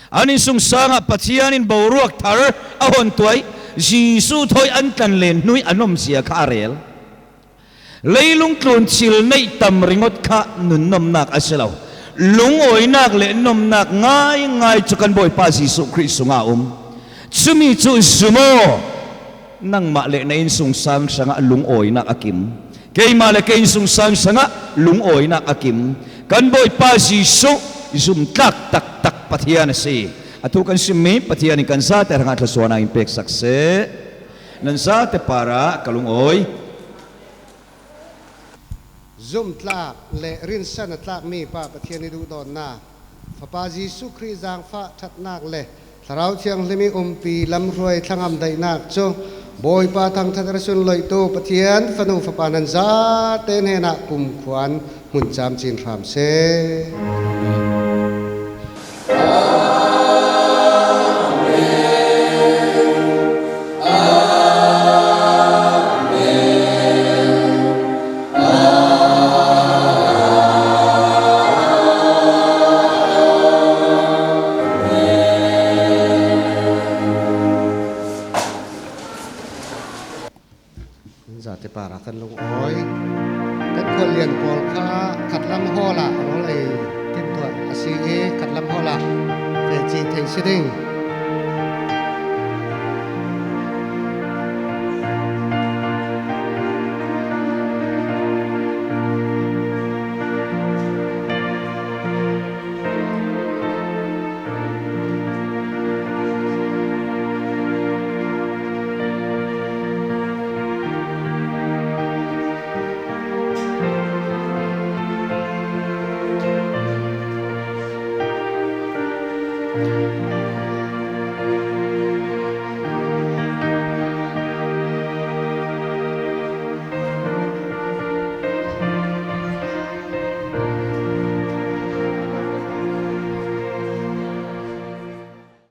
An innsungsang ah Pathian in boruak thar a hon tuai. Jesuh thawi an tlan len hnu i an omzia kha a rel. Leilung tlun thil neih tam ringawt kha nunnawmnak a si lo. Lungawinak le nomnak ngaingai cu kan Bawipa Jesuh Khrih sungah a um. Cumi cu zum aw. Nangmah le na innsungsang hrangah lungawinak a kim. Keimah le kei innsungsang hrangah lungawinak a kim. Kan Bawipa Jesuh zumtlak taktak Pathian a si. A thu kan simmi Pathian in kan zate hrangah thluasuahnak in peksak seh. Nan zate parah ka lungawi. Zumtlak le rinsan a tlakmi Pa Pathian i duhdawtnak, Fapa Jesuh Khrih zaangfah ṭhatnak le Thlarau Thianghlim i umpi lamhruai thlangam daihnak cu Bawipa thangṭhat a ra sunloihtu Pathian fanu fapa nan zate hnenah kumkhua in hmun camcin hram seh. Zate parah kan lungawi. Kan khuallian pawl kha khatlam hall ah rawl ei timhtuah a si i, khatlam hall ah teci thei si ding.